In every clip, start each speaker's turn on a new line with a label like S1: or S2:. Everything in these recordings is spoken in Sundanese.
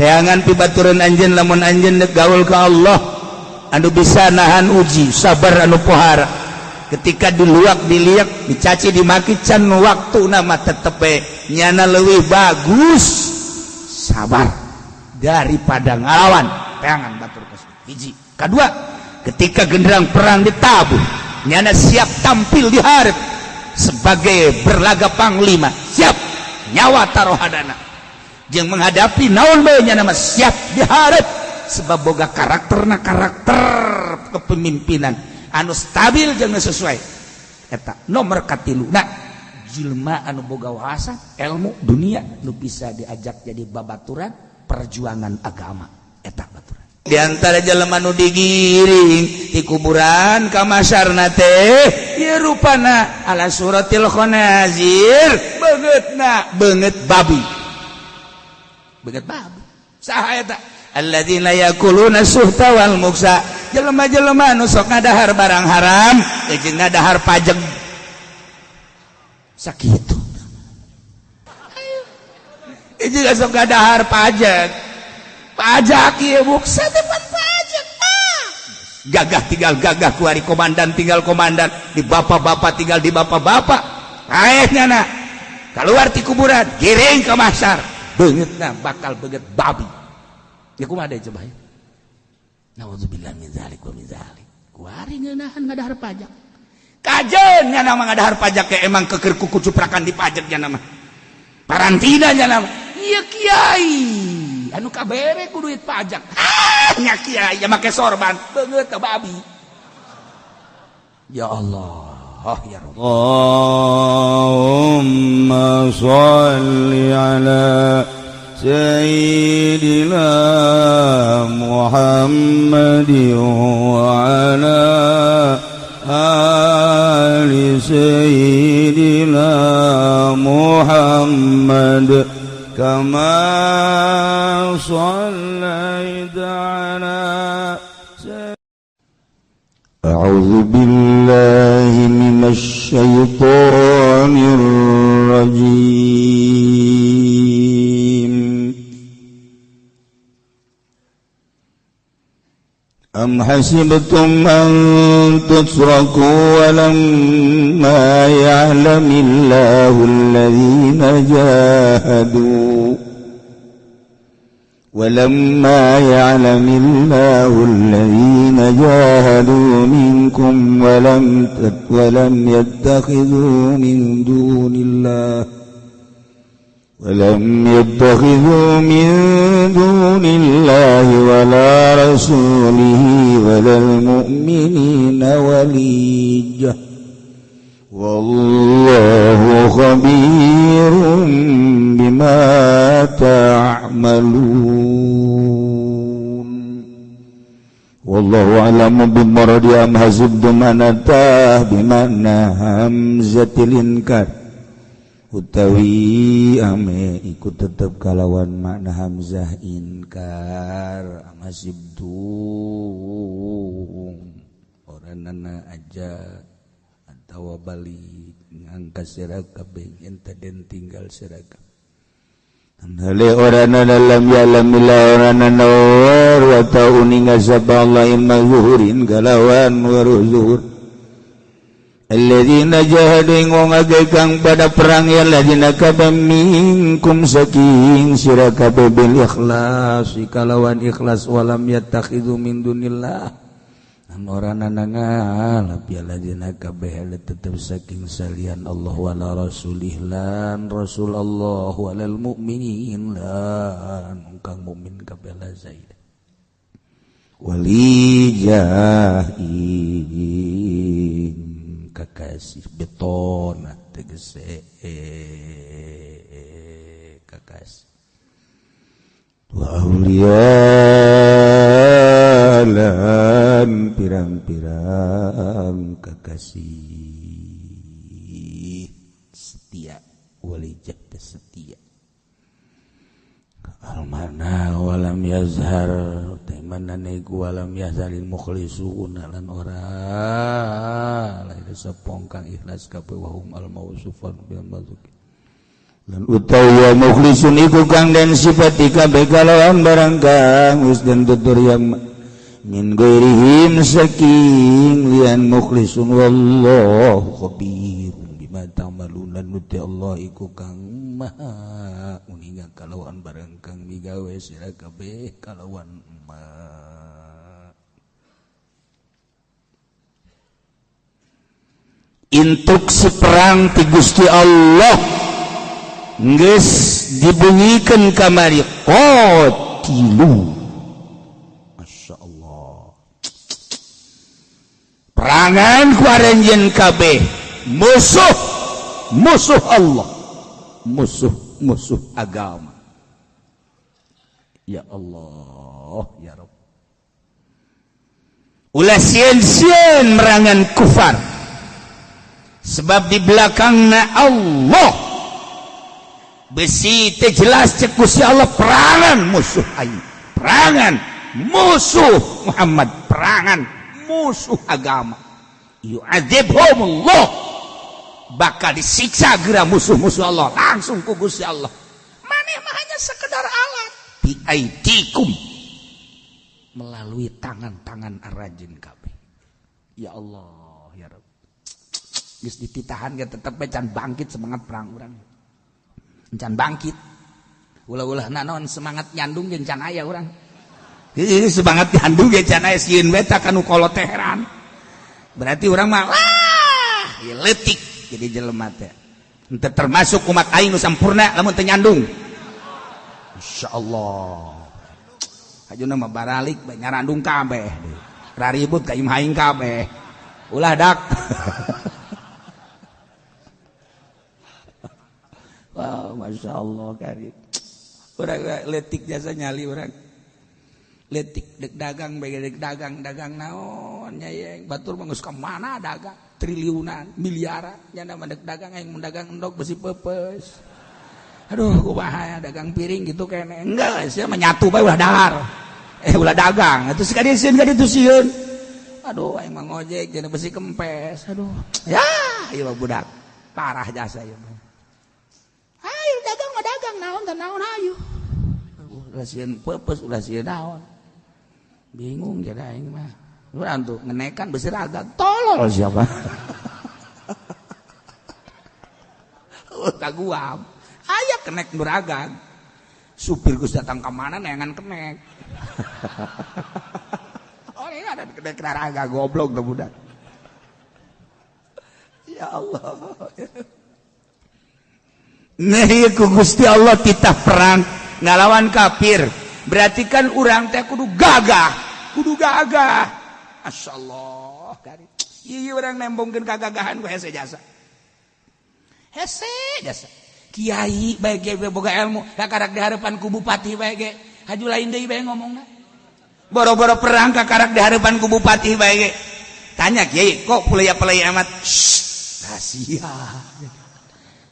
S1: Teangan pibaturan anjeun lamun anjeun dek gaul ka Allah anu bisa nahan uji, sabar anu pohara ketika diluak, diliak, dicaci, dimaki, can waktu nama tetep nyana leuwih bagus sabar daripada ngalawan. Teangan batur hiji. Kedua, ketika genderang perang ditabuh, nyana siap tampil di hareup sebagai berlaga panglima, siap nyawa taruhanana jeung menghadapi naon bae, nyana mah siap di hareup sebab boga karakterna, karakter kepemimpinan anu stabil jeung sesuai. Eta nomor katilu. Nah, jelma anu boga wawasan ilmu dunia nu bisa diajak jadi babaturan perjuangan agama, eta baturan. Di antara jelema nu digiring di kuburan ka mahsyarna teh ieu rupana ala suratil khanazir, beungeutna beungeut babi, beungeut babi. Saha eta? Alladzina yakuluna suhta wal muksa, jelema-jelema nu sok ngadahar barang haram jeung ngadahar pajak. Sakitu juga sok ngadahar pajak, pajak ieu muksa teh pan pajak. Ah, gagah tinggal gagah, kuari komandan tinggal komandan, di bapak-bapak tinggal di bapak-bapak. Aehnya na keluar ti kuburan, giring ke mahsyar, beungeutna bakal beungeut babi. Ya, kumaha deui coba ya? Naudzubillah min zalik wa min zalik. Kuari ngeunahan ngadahar pajak. Kajen nya nama ngadahar pajak ke emang keker kuku cuprakan di pajak nya nama. Parantina nya nama. Iya, kiai anu kabere ku duit pajak. Ah, nya kiai ya make sorban beungeut babi. Ya Allah, ya Rabb.
S2: اللهم صل على سيدنا محمد وعلى آل سيدنا محمد كما صليت على
S3: أعوذ بالله من الشيطان الرجيم. أم حسبتم أن تتركوا ولما يعلم الله الذين جاهدوا ولما يعلم الله الذين جاهدوا منكم ولم يتخذوا من دون الله ولم يتخذوا من دون الله ولا رسوله ولا المؤمنين وليجة والله خبير بما تعملون. والله أعلم بمراد أم حسبتم أن بمعنى همزة الإنكار utawi ame iku tetep kalawan makna hamzah inkar. Am hasibtum oranana aja atawa balik ngangka sira kabeh ente den tinggal sira hale oranana lam ya'lam ila oranana wa ta'uninga sapa Allah ilma zuhurin kalawan waruh zuhur. Alladzina jahadu ing wong akeh kang pada perang ya alladzina kabeh minkum saking sira kabeh bil ikhlas kalawan ikhlas walam yattakhidhu min dunillah an ora ngalap ya alladzina kabeh tetep saking salian Allah wala rasulih lan rasul Allah walal mukminin lan kang mukmin kabeh la zaid walijahin kakasih beton tegese kakasih wa auliya lan pirang-pirang kakasih setia. Walijah setia almana walam yazhar manane iku walam yazharil mukhlisuna lan ora lahir sepong kang ikhlas kabeh wahum al mausufan bil mazuki. Lan utawa mukhlisun iku kang den sifati kabeh kalawan barang kang wis den tutur yang min ghairihim saking lian mukhlisun wallahu khabirum bima ta'malun. Lan uti Allah iku kang maha uninga kalawan barang kang migawe sira kabeh kalawan ma.
S1: Instruksi perang ti Gusti Allah geus dibunyikan kamari qatilu. Masya Allah, perangan ku aranjeun kabeh musuh musuh Allah, musuh musuh agama. Ya Allah ya Rabb, ulah sieun-sieun merangan kufar, sebab di belakangna Allah. Besi teh jelas cek Gusti Allah, perangan musuh aing, perangan musuh Muhammad, perangan musuh agama. Yu'adzibhumullah, bakal disiksa geura musuh-musuh Allah langsung ku Gusti Allah. Maneh mah hanya sekedar alat, biaidikum, melalui tangan-tangan aranjeun kabeh. Ya Allah ya Rabb, geus dititahan ge tetep we can bangkit semangat perang urang. Can bangkit ulah-ulah naon semangat nyandung jeung can aya urang. Heuh, semangat nyandung ge can aya, sieun we ta kanu kolot Teheran. Berarti urang mah wah, ieu leutik jadi jelema teh. Henteu termasuk umat aing nu sampurna lamun teu nyandung. Insyaallah. Hajuna mah baralik bae nyarandung kabeh. Raribut ka imah aing kabeh. Ulah dak. Wow, Masya Allah karim. Urang letik jasa nyali urang. Letik dek dagang bae dek dagang dagang naon nya ye batur mah geus ka mana dagang triliunan miliaran nya mah dek dagang aing mun dagang endog besi peupeus. Aduh kumaha dagang piring gitu kene. Enggak sia mah nyatu bae ulah dahar. Ulah dagang. Atuh sekali sieun ka ditu sieun. Aduh aing mah ngojek jeung besi kempes. Aduh. Ya, ieu mah budak. Parah jasa ieu mah. Ayo dagang mah dagang naon dan naon ayo. Ulah sieun peupeus ulah sieun naon. Bingung jadi aing mah. Urang tuh ngenekan besi raga tolol siapa. Kaguam. Aya kenek nu ragang. Supir geus datang ka mana neangan kenek. Oh ini ada kenek raga goblok tuh budak. Ya Allah. Nah, ku Gusti Allah titah perang ngalawan kafir. Berarti kan urang teh kudu gagah, kudu gagah. Masyaallah, kari. Ieu urang nembongkeun kagagahan ku hese jasa. Hese jasa. Kiai bae ge boga ilmu, kakarak dihareupan ku bupati bae ge. Haju lain deui bae ngomongna. Boro-boro perang kakarak dihareupan ku bupati bae ge. Tanya kiai, kok pulaya-pulaya amat? Shh, rahasia.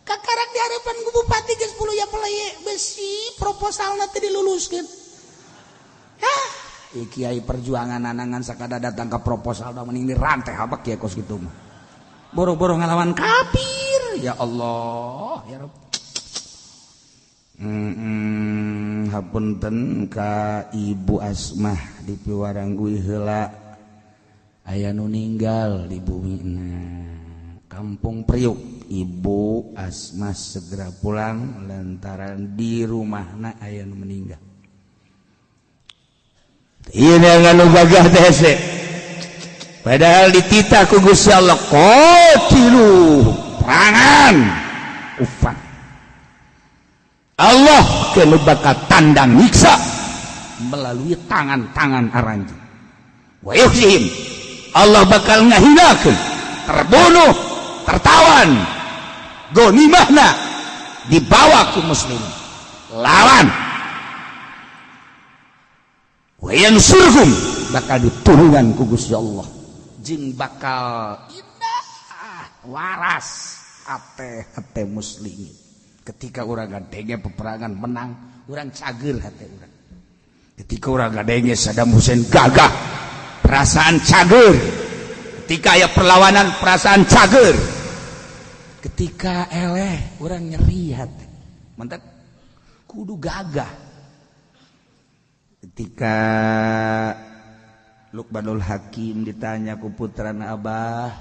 S1: Kakarak di harapan ku bupati geus puluya pelaye besi proposalna teh diluluskeun. Hah, ieu kiai perjuangan nanangan sakada datang ka proposal da mending dirantai habak kiai kos kitu mah. Boro-boro ngalawan kafir. Ya Allah, ya Rabb. Hapunten ka Ibu Asmah di Piwarangui heula aya nu ninggal di bumina Kampung Priuk. Ibu Asmah segera pulang lantaran di rumahna aya nu meninggal. Ieu nu gagah teh hese. Padahal dititah ku Gusti Allah qatilu, perangan ufat. Allah kenu bakal tandang nyiksa melalui tangan-tangan aranjeun. Wa yukhzihim, Allah bakal ngahinakeun, terbunuh, tertawan, gonimahna dibawa ku muslim lawan. Wa yansurhum, bakal ditulungan ku Gusti Allah jeung bakal indah waras hate-hate muslimin. Ketika urang ngadenge peperangan menang, urang cager hate urang. Ketika urang ngadenge Saddam Hussein gagah, perasaan cager. Ketika aya perlawanan, perasaan cager. Ketika eleh, urang nyeri hate. Mantap kudu gagah. Ketika Luqmanul Hakim ditanya ku putrana Abah,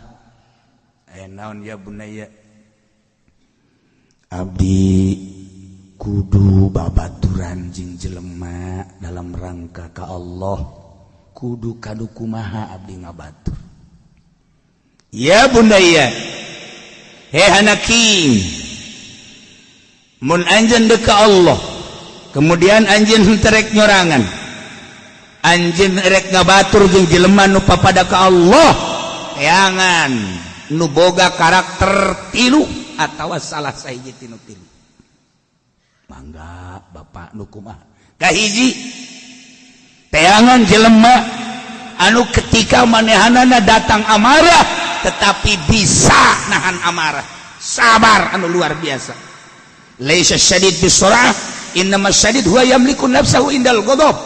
S1: aya naon ya bunaya? Abdi kudu babaturan jeung jelema dalam rangka ka Allah, kudu kadu kumaha abdi ngabatur. Ya bunaya, he anaki, mun anjeun deuk ka Allah, kemudian anjeun henteu rek nyorangan, anjeun rek ngabatur jeung jelema nu papada ka Allah, teangan nu boga karakter tilu atawa salah sahiji tinu tilu. Mangga bapak nu kumaha? Kahiji, teangan jelema anu ketika manehanana datang amarah tetapi bisa nahan amarah, sabar anu luar biasa. Laisa syadid bisur'ah, innama syadid huwa yamliku nafsahu indal ghadab.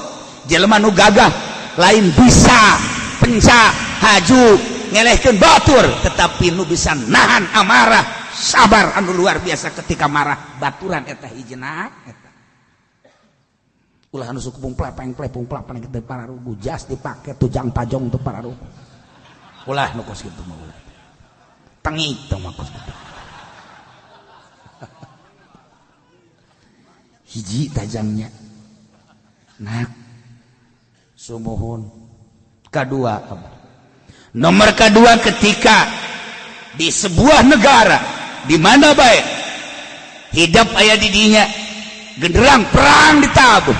S1: Jelema nu gagah lain bisa penca haju ngelehkeun batur, tetapi nu bisa nahan amarah, sabar anu luar biasa ketika marah. Baturan eta hijina eta. Ulah anu suku pung plepeng plepung plepeng teu pararugu, jas dipake tujang tajong teu pararugu. Ulah nu kos kitu mah ulah. Tengik teh mah kos kitu. Hiji tajangnya. Nah, sumuhun. Kedua, nomor kedua, ketika di sebuah negara di mana baik hidup aya di dinya genderang perang ditabuh,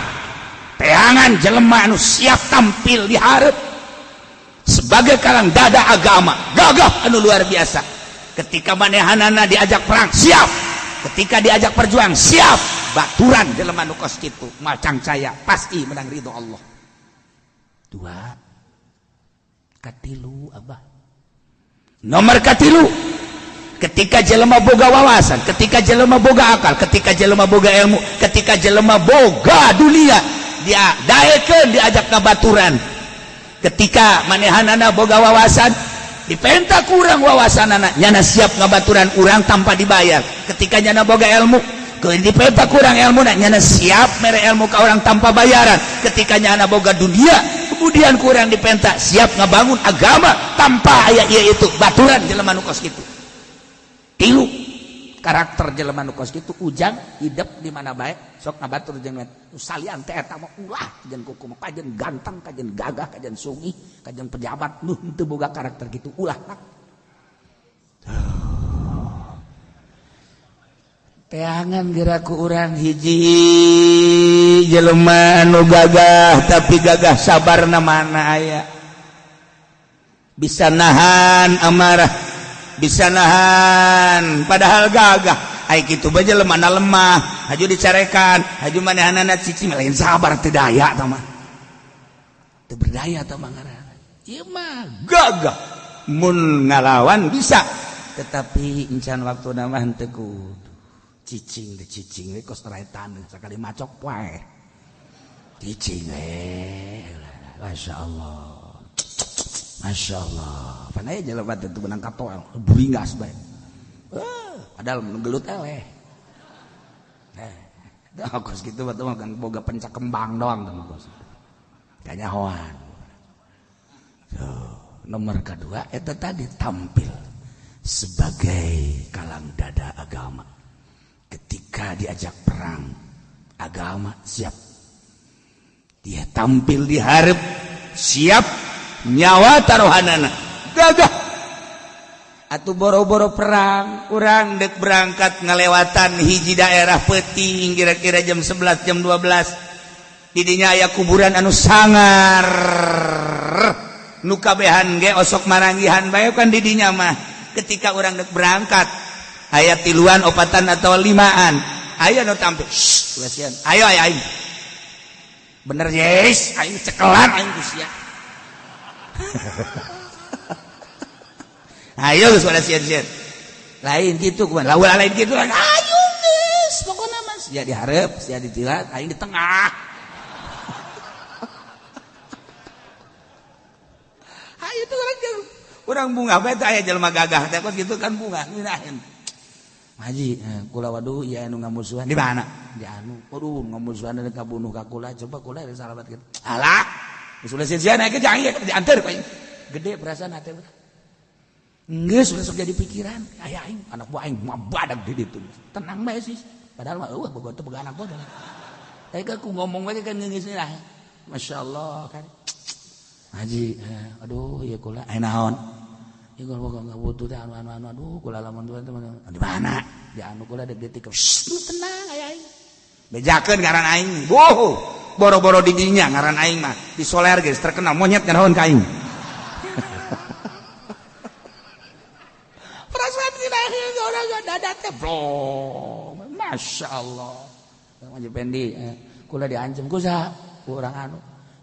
S1: teangan jelema anu siap tampil di hareup sebagai karang dada agama, gagah anu luar biasa. Ketika manehanana diajak perang siap, ketika diajak perjuang siap. Baturan jelema nu kos kitu macang caya pasti menang ridho Allah. Dua, katilu abah. Nomor katilu, ketika jelema boga wawasan, ketika jelema boga akal, ketika jelema boga ilmu, ketika jelema boga dunia, dia daekeun diajak ka baturan. Ketika manehanana boga wawasan, dipenta kurang wawasanana, nyana siap ngabaturan urang tanpa dibayar. Ketika nyana boga ilmu, dipenta kurang ilmu, nyana siap mere ilmu ka orang tanpa bayaran. Ketika nyana boga dunia, kemudian kurang dipenta siap ngebangun agama tanpa aya ieu itu. Baturan jelema nu kos kitu. Tilu karakter jelema nu kos kitu ujang hidup di mana bae sok ngabatur jeung salian teh eta mah ulah jeung kuku mah kajen ganteng, kajen gagah, kajen sugih, kajen pejabat nu henteu boga karakter kitu ulah. Teangan geraku urang hiji jelema anu gagah tapi gagah sabarna mana aya, bisa nahan amarah, bisa nahan padahal gagah. Ai kitu bae jelema na lemah, haju dicarekan, haju manehanana cicing lain sabar teu daya tah mah, teu berdaya tah mah ngaranna. Ieu mah gagah mun ngalawan bisa, tetapi encan waktuna mah henteu kudu cicing deh, cicing we kos rai taneuh sakali macok poe cicing we. Masya Allah, Masya Allah, pan aya jelema teh benang katoel buringas bae, padahal mun gelut eleh. Dah kos kitu mah kan boga pencak kembang doang teh kos kanyahoan. Nomor kedua eta tadi tampil sebagai kalang dada agama. Ketika diajak perang agama siap, dia tampil di hareup siap nyawa taruhanana gagah. Atuh boro-boro perang, urang dek berangkat ngalewatan hiji daerah peuting kira-kira jam 11 jam 12, didinya aya kuburan anu sangar nu kabehan ge osok maranggihan bae kan didinya mah. Ketika urang dek berangkat aya tiluan, opatan atau limaan, ayo nu tampil, shh, ayo ayo ayo, bener yes, aing cekelan aing ku sia. Ayo geus pada sieun-sieun. Lain kitu kumaha? Lamun lain kitu ayo geus pokona mah sia dihareup, sia ditilat, aing di tengah. Ayo tuh urang bunga bae teh aya jelema gagah teh kos kitu kan bunga ngeunaheun. Haji kula waduh ieu anu ngamusuhan di mana? Di anu. Waduh ngamusuhan da kabunuh ka kula coba kula salamat kitu. Alah. Geus ulah sia-sia naik ke jangan diantar ku aing. Gede perasaan hati urang. Geus ulah sok jadi pikiran. Aya aing anak buah aing mah badag di ditu. Tenang bae sih. Padahal mah eueuh boga teu boga anak buah. Tapi aku ngomong bae kan geus lah. Masyaallah kan. Haji, aduh ieu kula aya naon? Ieu kula boga ngabutuh teh anu anu aduh kula lamun teh di mana? Di anu kula dek detik. Tenang aya aing. Bejakeun ngaran aing. Boh, boro-boro di dinya ngaran aing mah. Di Soler geus terkenal monyet ngaraon ka aing. Perasaan orang dada teh blong. Masya Allah. Haji Pendi, kula diancam ku saha? Ku urang anu.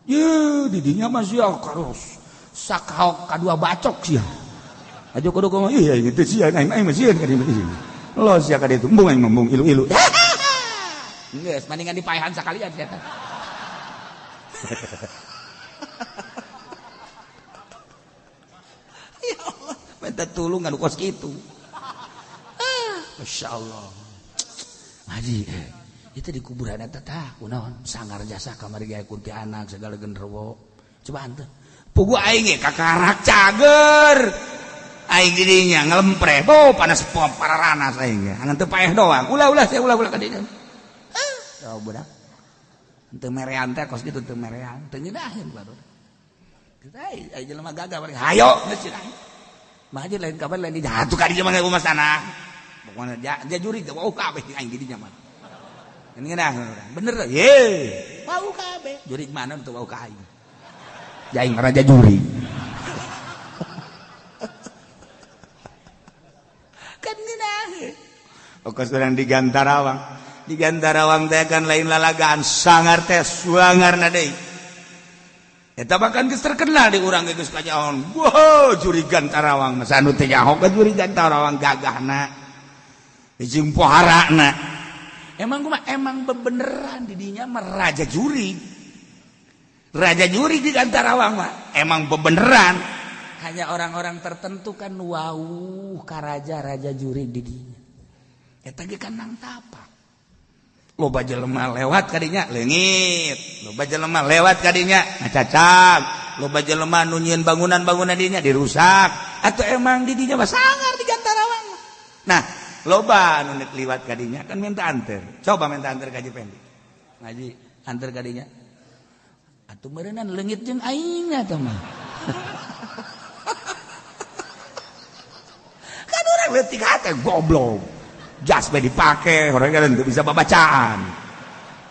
S1: Ye, didinya mah sia karus. Sakaok kadua bacok sia. Aja kudu kumaha? Iya gitu sia aing mah sieun ka dieu. Lo sia ka ditu embung aing embung ilu-ilu. Geus mendingan dipaehan sakalian sia teh. Ya Allah, minta tulung anu kos kitu. Masya Allah. Haji, itu di kuburan eta tah kunaon sangar jasa kamari gae kuntianak segala genderuwo. Coba henteu. Puguh aing ge kakarak cager. Aing di dinya ngelempre. Oh, panas pararanas aing ge. Angan teu paeh doang. Ulah-ulah sia ulah-ulah ka dinya. Ah, oh budak. Henteu merean teh kos kitu teu merean, teu ngeunaheun baru. Kita ai jelema gagah bari hayo geus cenah. Mah haji lain kabar lain dijatuh ka dinya mah rumah sana. Pokoknya dia juri teh wau kabeh aing di dinya mah. Ini ngeunah urang. Bener ye. Wau kabeh. Juri mana teu wau ka aing. Jaing raja juri. Kan ngeunah. Okos urang di Gantarawang. Di Gantarawang teh kan lain lalagaan sangar teh suangarna deui. Eta bahkan geus terkenal di urang geus kajaon. Wow, juri Gantarawang mah anu teh nyaho ka juri Gantarawang gagahna. Jeung poharana. Emang gua emang bebeneran di dinya mah raja juri. Raja juri di Gantarawang mah emang bebeneran. Hanya orang-orang tertentu kan wau ka raja-raja juri di dinya. Eta ge kan nang tapak. Loba jelema lewat kadinya leungit, loba jelema lewat kadinya ngacacak, loba jelema nu nyieun bangunan-bangunan dinya dirusak. Atau emang di dinya mah sangar di Gantarawang. Nah, loba anu nek liwat kadinya kan minta anter. Coba minta anter ka Haji Pendi. Ngaji anter kadinya. Atuh meureunnan leungit jeung aing atuh mah. Kan urang leutik hate goblok. Jas bae dipake, orang kan teu bisa babacaan.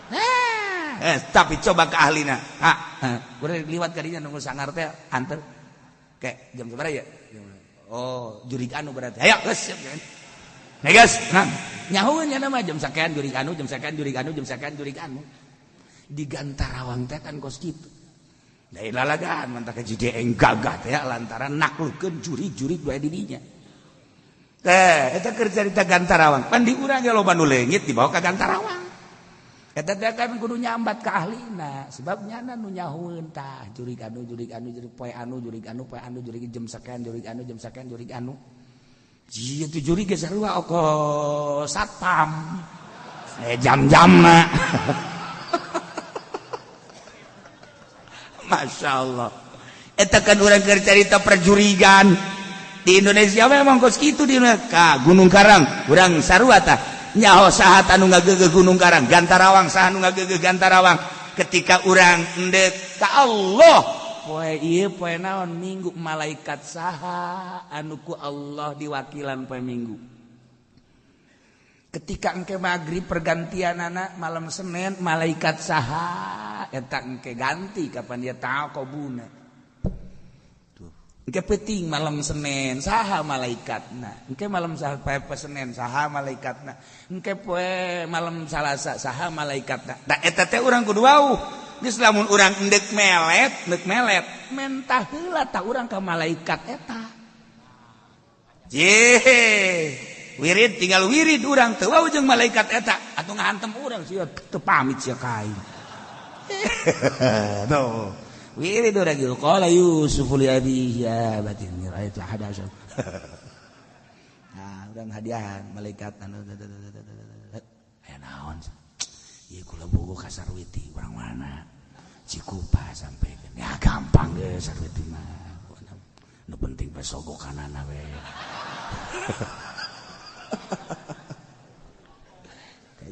S1: Nah, tapi coba ke ahlina. Ha, urang liwat kadinya nunggu sangar teh anter. Kayak jam sabaraha ya? Oh, jurig anu berarti. Ayo, geus siap. Nah guys, nah, nyahueun nya mah jam sakean jurig anu, jam sakean jurig anu, jam sakean jurig anu. Di Gantarawang teh kan kos kitu. Da lalagaan mantap ka jideeng gagah teh lantaran naklukeun jurig-jurig bae di dinya. Teh, eta keur carita Gantarawang. Pan di urang ge loba nu leungit dibawa ka Gantarawang. Eta teh kan kudu nyambat ka ahlina, sebab nyana nu nyahueun tah jurig anu, jurig anu, jurig poe anu, jurig anu, poe anu, jurig jam sakean, jurig anu, jam sakean, jurig anu. Jieu tu jurig ge sarua oko satpam. Jam-jamna. Masya Allah. Eta kan urang keur carita perjurigan. Di Indonesia memang kos kitu di Indonesia. Ka Gunung Karang urang sarua tah. Nyaho saha anu ngageugeuh Gunung Karang, Gantarawang saha anu ngageugeuh Gantarawang. Ketika urang endek ka Allah, poe ieu poe naon minggu malaikat saha anu ku Allah diwakilan poe minggu. Ketika engke magrib pergantianana malam Senin malaikat saha eta engke ganti kapan dia taqobuna. Engke peuting malam Senin saha malaikatna. Engke malam poe Senin saha malaikatna. Engke poe malam Salasa saha malaikatna. Da eta teh urang kudu wauh. Geus lamun urang endek melet, mentah heula tah urang ka malaikat eta. Ye, wirid tinggal wirid urang teu wau jeung malaikat eta atuh ngahantem urang sia teu pamit sia ka aing. Tuh. Wirid urang gitu. Qala Yusuf li abihi ya abati inni ra'aitu ahada asyara. Nah, Urang hadiahan malaikat anu aya naon? Ieu kula bogo ka Sarwiti urang mana? Cikupa sampai. Ya gampang ge Sarwiti mah. Nu penting bae sogokanana we.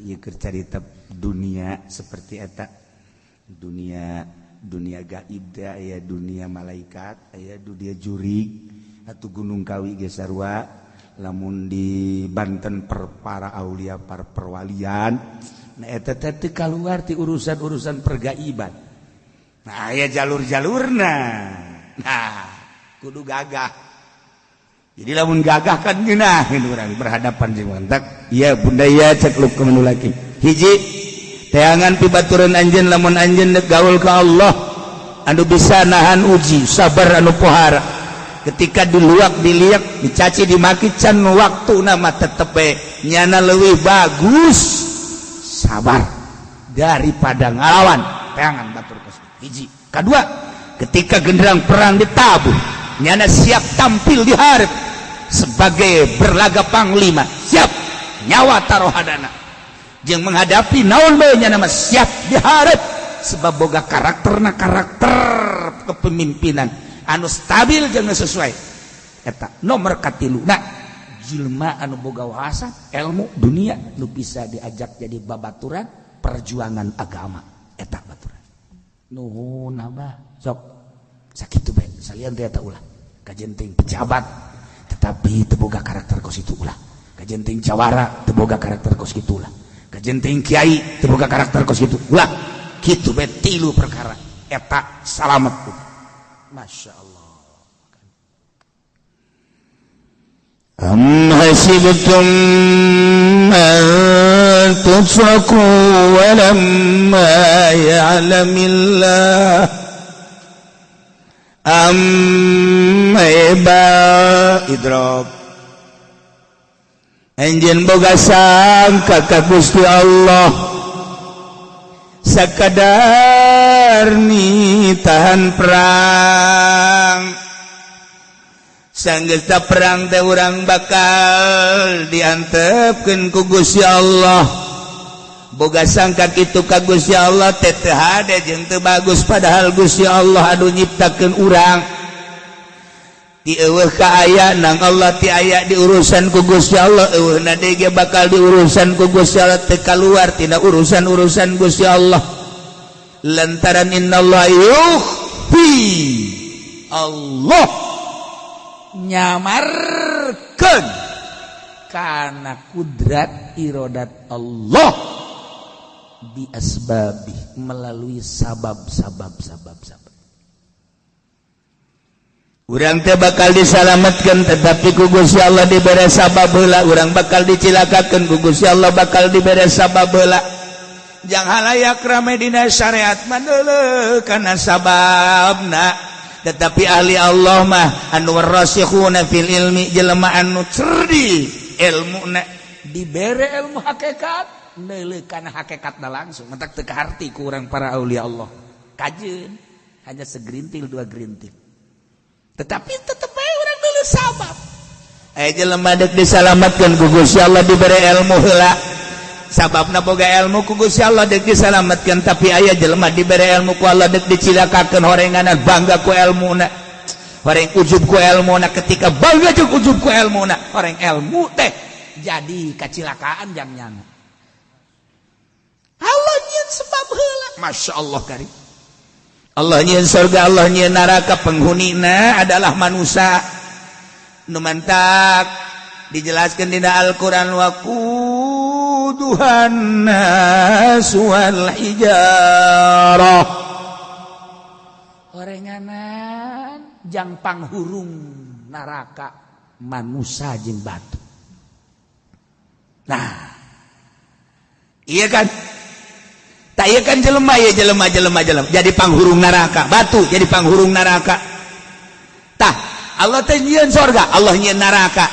S1: Ieu keur carita dunia seperti eta. Dunia dunia gaib teh aya dunia malaikat, aya dunia jurig atuh Gunung Kawi ge sarua. Lamun di Banten per para aulia par perwalian, nah eta teh teu kaluar ti urusan-urusan pergaiban. Nah aya jalur-jalurna. Nah kudu gagah. Jadi lamun gagah kan geunah urang berhadapan jeung mantak. Ieu bunda ieu cek Luqmanul Hakim. Hiji teangan pibaturan anjeun lamun anjeun dek gaul ka Allah anu bisa nahan uji, sabar anu pohara. Ketika diluak, diliak, dicaci, dimaki, can waktu nama tetep bae nyana leuwih bagus sabar daripada ngalawan teangan batur kos. Hiji. Kadua, ketika genderang perang ditabuh, nyana siap tampil di hareup sebagai berlaga panglima, siap nyawa taruhadana. Jeung menghadapi naon bae nyana mah siap di hareup sebab boga karakterna karakter kepemimpinan anu stabil jeung sesuai. Eta nomor katilu. Nah, jelema anu boga wawasan ilmu dunia nu bisa diajak jadi babaturan perjuangan agama eta baturan. Nuhun abah sok sakitu bae salian teh eta ulah kajen teuing pejabat tetapi teu boga karakter kos itu ulah, kajen teuing jawara teu boga karakter kos kitu ulah, kajen teuing kiai teu boga karakter kos kitu ulah. Kitu bae tilu perkara eta salamet. Masya Allah.
S3: Am hasibtum an tutraku walamma ya'lamillah am iba
S1: idrok. Anjeun boga sangka ka Gusti Allah sakadar ni tahan perang, sanggeus perang teh urang bakal diantepkeun ku Gusti Allah. Boga sangka kitu ka Gusti Allah teh teu hade jeung teu bagus, padahal Gusti Allah anu nyiptakeun urang. Ti eueuh ka aya nang Allah, ti aya diurusan ku Gusti Allah, eueuhna deui ge bakal diurusan ku Gusti Allah, teu kaluar tina urusan-urusan Gusti Allah. Lantaran innallaha yukhfi, Allah nyamarkeun kana kudrat irodat Allah bi asbabi, melalui sabab-sabab sabab sabab. Urang teh bakal disalamatkan tetapi ku Gusti Allah dibere sabab heula, urang bakal dicilakakeun ku Gusti Allah bakal dibere sabab heula. Jang halayak rame dina syariat mah deuleu kana sababna, tetapi ahli Allah mah anu rasikhuna fil ilmi, jelema anu cerdik ilmuna dibere ilmu hakikat, deuleu kana hakikatna langsung mentak teu kaharti ku urang para aulia Allah. Kajeun hanya segerintil dua gerintil, tetapi tetep bae urang deuleu sabab. Aya jelema deuk disalamatkeun ku Gusti Allah dibere ilmu heula, sababna boga ilmu ku Gusti Allah deuk disalamatkeun, tapi aya jelema dibere ilmu ku Allah deuk dicilakakeun, horenganan bangga ku ilmuna, horeng ujub ku ilmuna. Ketika bangga jeung ujub ku ilmuna, horeng ilmu teh jadi kacilakaan jang nyana. Allah nyieun sebab heula, Masya Allah karim. Allah nyieun surga, Allah nyieun neraka, penghunina adalah manusia. Nu mantak dijelaskan dina Al-Qur'an waquduhan nas wal hijarah. Orenganan jang panghurung neraka manusia jeung batu. Nah, iya kan? Tak iya kan jelema ya jelema jelema jelema jadi panghurung neraka, batu jadi panghurung neraka. Tah, Allah teh nyieun sorga, Allah nyieun neraka.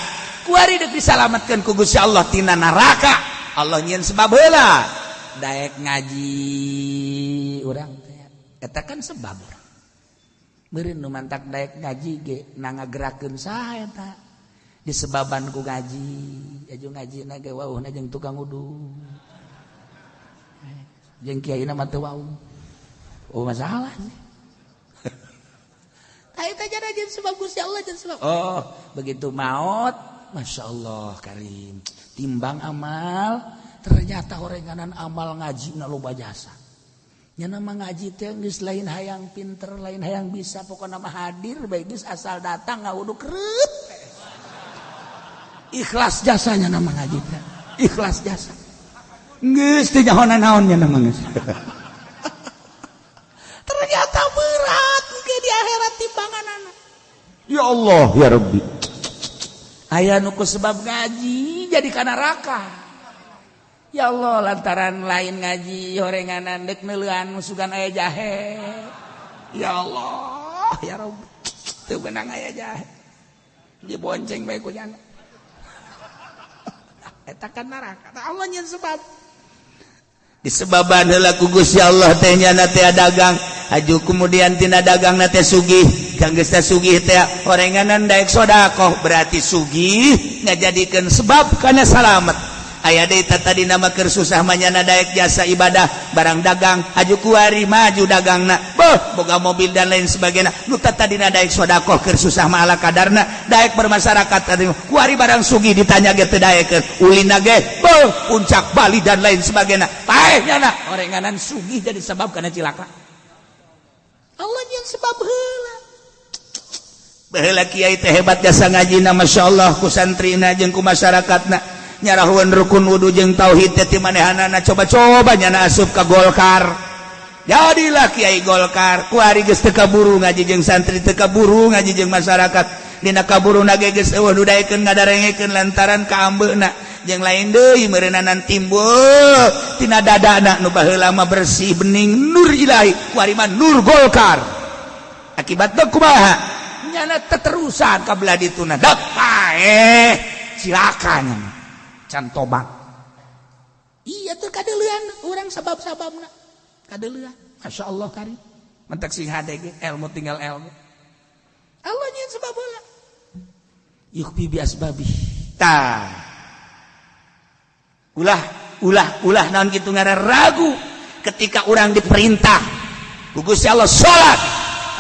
S1: Kuari deuk disalametkeun ku Gusti Allah tina neraka. Allah nyieun sebab heula. Daek ngaji urang teh eta kan sebab urang. Meureun nu mantak daek ngaji ge na ngagerakeun saha eta? Disebaban ku ngaji, aju ngaji na ge wauhna jeung tukang wudu. Jeung kiai na mah teu wau. Oh masalah sih. Tah eta jadi sebab Gusti Allah jeung sebab. Oh, begitu maut, Masya Allah karim. Timbang amal, ternyata orenganan amal ngaji na loba jasa. Nya nama ngaji teh geus lain hayang pinter, lain hayang bisa, pokokna mah hadir bae geus asal datang ngawudu kreup. Ikhlas jasanya nama ngaji teh. Ikhlas jasa. Geus teu nyahonan naon nya nama geus. Ternyata berat ke di akhirat timbanganana.
S3: Ya Allah ya Rabbi.
S1: Aya nu ku sebab ngaji jadi ka neraka. Ya Allah lantaran lain ngaji horenganan dek neuleuan sugan aya jahe. Ya Allah ya Rabbi. Teu beunang aya jahe. Dibonceng bae ku nyana. Eta kan neraka. Allah nyen sebab.
S3: Disebaban heula ku Gusti Allah teh nyana teh dagang. Aju kemudian tina dagang na teh sugih. Kang geus teh sugih teh horenganan daek sedekah berarti sugih ngajadikeun sebab kana salamet. Aya deui tadi nama keur susah mah nyana daek jasa ibadah barang dagang aju kuari maju dagangna. Beuh boga mobil dan lain sebagainya. Nu tadina daek sedekah keur susah mah ala kadarna daek bermasyarakat tadi kuari barang sugih ditanya ge teu daekeun ulina ge beuh puncak Bali dan lain sebagainya. Paeh nyana
S1: orenganan sugih jadi sebab kana cilaka. Allah yang sebab heula.
S3: Baheula kiai teh hebat jasa ngajina masyaallah ku santrina jeung ku masyarakatna. Nyarahuan rukun wudu jeung tauhid teh ti manehanana coba-coba nyana asup ka Golkar. Jadilah kiai Golkar kuari geus teu kaburu ngaji jeung santri teu kaburu ngaji jeung masyarakat. Dina kaburuna ge geus eueuh nu daekeun ngadarengekeun lantaran kaambeuna jeung lain deui meureunana timbul tina dadana nu baheula mah bersih bening nur ilahi kuari mah nur Golkar. Akibatna kumaha? Nyana teterusan ka belah dituna. Dak paeh silakan nyana.
S1: Can tobat. Iya tuh kadeulean urang sabab-sababna. Kadeulean. Masya Allah karim. Mentek sing hade ge ilmu tinggal ilmu. Allah nyeun sebab heula. Yukhfi bi asbabi.
S3: Tah. Ulah ulah ulah naon kitu ngaran ragu ketika urang diperintah ku Gusti Allah salat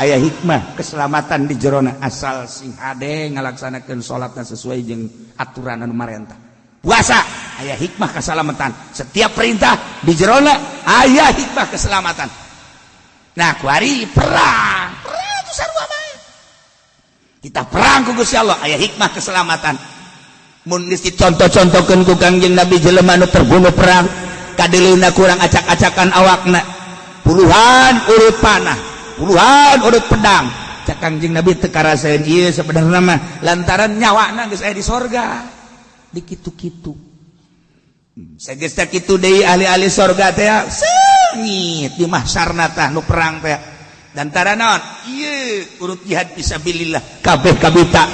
S3: aya hikmah keselamatan di jerona asal sing hade ngalaksanakeun salatna sesuai jeung aturan anu marentah. Puasa aya hikmah keselamatan. Setiap perintah di jerona aya hikmah keselamatan. Nah, kuari perang.
S1: Perang itu sarua bae.
S3: Kita perang ku Gusti Allah aya hikmah keselamatan. Mun geus dicontoh-contohkeun ku Kangjeng Nabi jelema nu terbunuh perang, kadeuleuna kurang acak-acakan awakna. Puluhan urut panah, puluhan urut pedang. Cak Kangjeng Nabi teu karasaeun ieu sabenerna mah lantaran nyawana geus aya di sorga. Dikitu-kitu. Sageus teh kitu deui ahli-ahli sorga teh seungit di mahsyarna tah nu perang teh. Lantaran naon? Ieu urut jihad fisabilillah kabeh kabita.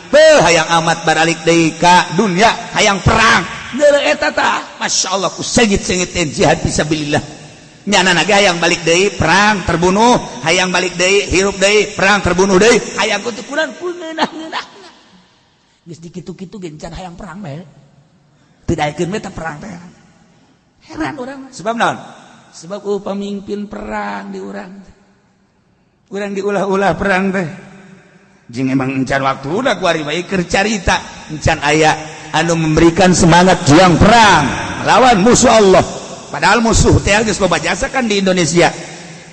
S3: Beuh hayang amat baralik deui ka dunya hayang perang. Deuleu eta tah masyaallah ku seungit-seungit jihad fisabilillah. Nyana ge hayang balik deui perang terbunuh, hayang balik deui hirup deui perang terbunuh deui, hayang ku teu kurang ku ngeunah-ngeunah.
S1: Geus dikitu-kitu ge can hayang perang bae. Teu daekeun we teh perang teh. Heran urang mah.
S3: Sebab naon?
S1: Sebab pamimpin perang di urang teh.
S3: Urang diulah-ulah perang teh. Jeung emang encan waktu udah kuari bae keur carita, encan aya anu memberikan semangat juang perang melawan musuh Allah. Padahal musuh teh geus loba jasa kan di Indonesia.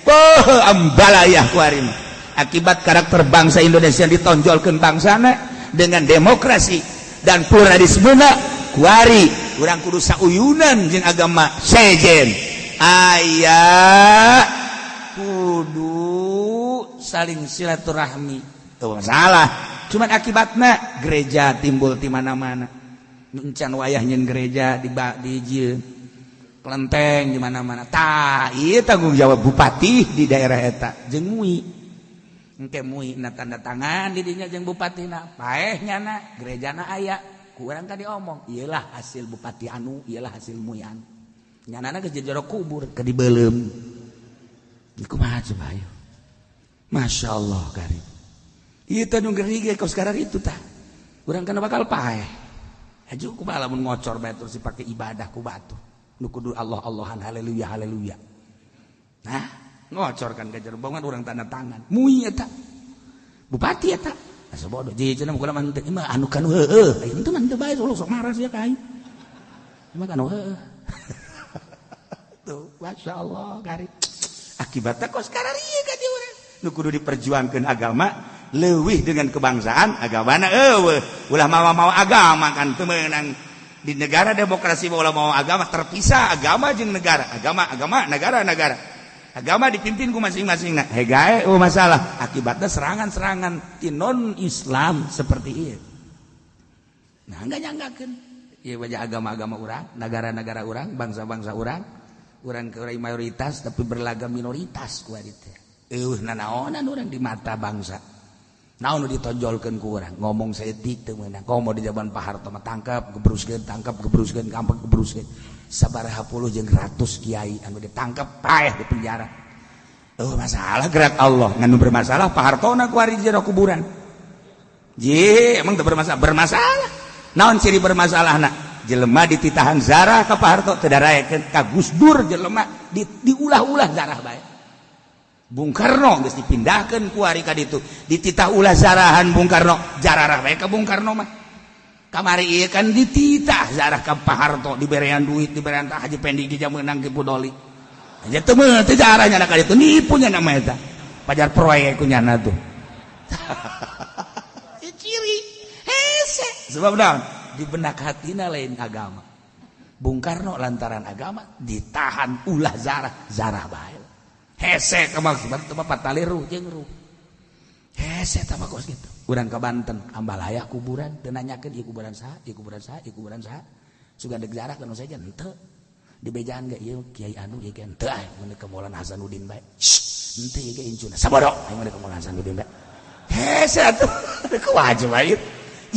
S3: Beuh ambalayah kuari mah. Akibat karakter bangsa Indonesia ditonjolkeun bangsana dengan demokrasi dan pluralisme kuari urang kudu sauyunan jeung agama sejen aya
S1: kudu saling silaturahmi.
S3: Tuh masalah cuman akibatna gereja timbul di mana-mana
S1: encan wayah nyeun gereja di di kelenteng di mana-mana. Tah ieu tanggung jawab bupati di daerah eta jeung MUI. Engke MUI na tanda tangan di dinya jeung bupatina. Paeh nyana gerejana aya. Ku urang tadi omong, iyalah hasil bupati anu, iyalah hasil MUI anu. Nyanana geus jero kubur ke dibeuleum. Kumaha coba ayo. Masya Allah karim. Ieu teh nu ngeri ge kos sekarang itu tah. Urang kana bakal paeh. Haju kumaha lamun ngocor bae terus dipake ibadah ku batu. Nu kudu Allah Allahan haleluya haleluya. Nah, ngocor kan ka jero bangun urang tanda tangan. Mui eta. Bupati eta. Asa bodoh ji cenah mah mah teu mah anu kanu heueuh. Ayeuna teh mah teu bae sok marah sia ka aing. Mah kanu heueuh. Tuh, Masya Allah, kari. Akibatnya kos kararieu ka dieu urang. Nu kudu diperjuangkeun agama leuwih dengan kebangsaan agamana eueuh. Ulah mawa-mawa agama kan teu meunang. Di negara demokrasi ulah mawa agama terpisah agama jeung negara, agama agama negara negara. Agama dipimpin ku masing-masing. Nah, hegae oh masalah. Akibatnya serangan-serangan ti non Islam seperti ieu. Nah, enggak nyanggakeun. Ieu wajah agama-agama urang, negara-negara urang, bangsa-bangsa urang, urang ke mayoritas tapi berlagak minoritas ku ari teh. Eueuh nanaonan urang di mata bangsa. Naon nu ditonjolkeun ku urang? Ngomong saeutik teu meunang. Komo di zaman Pak Harto mah tangkap, gebruskeun, tangkap, gebruskeun, kampek gebruskeun. Sabaraha puluh jeung ratus kiai anu ditangkap paeh di penjara. Oh masalah gerak Allah, nganu bermasalah Pak Hartona ku ari jero kuburan. Ji, emang teu bermasalah? Bermasalah. Naon ciri bermasalahna? Jelema dititahan zarah ka Pak Harto teu daraekeun ka Gus Dur jelema diulah-ulah zarah bae. Bung Karno geus dipindahkeun ku ari ka ditu, dititah ulah zarahan Bung Karno, jararah bae ka Bung Karno mah. Kamari ieu kan dititah zarah ka Pak Harto diberean duit, diberean tah Haji Pendi ge meunang ke Pudoli. Aja teu meunang teh jarahnya ka ditu nipu nya nama eta. Pajar proyek ku nyana tuh. Ciri hese. Sebab naon? Di benak hatina lain agama. Bung Karno lantaran agama ditahan ulah zarah, zarah bae. Hese kemaksud teu mah pataliruh jeung ruh. Hese tah mah kos kitu. Urang ka Banten, Ambalaya kuburan teu nanyakeun ieu kuburan saha, ieu kuburan saha, ieu kuburan saha. Sugan deuk zarah kana saja henteu. Dibejaan ge ieu kiai anu ieu ge henteu ah mun ka Maulana Hasanuddin bae. Henteu ieu ge incuna. Sabodo aing mun ka Maulana Hasanuddin bae. Hese atuh kumaha bae.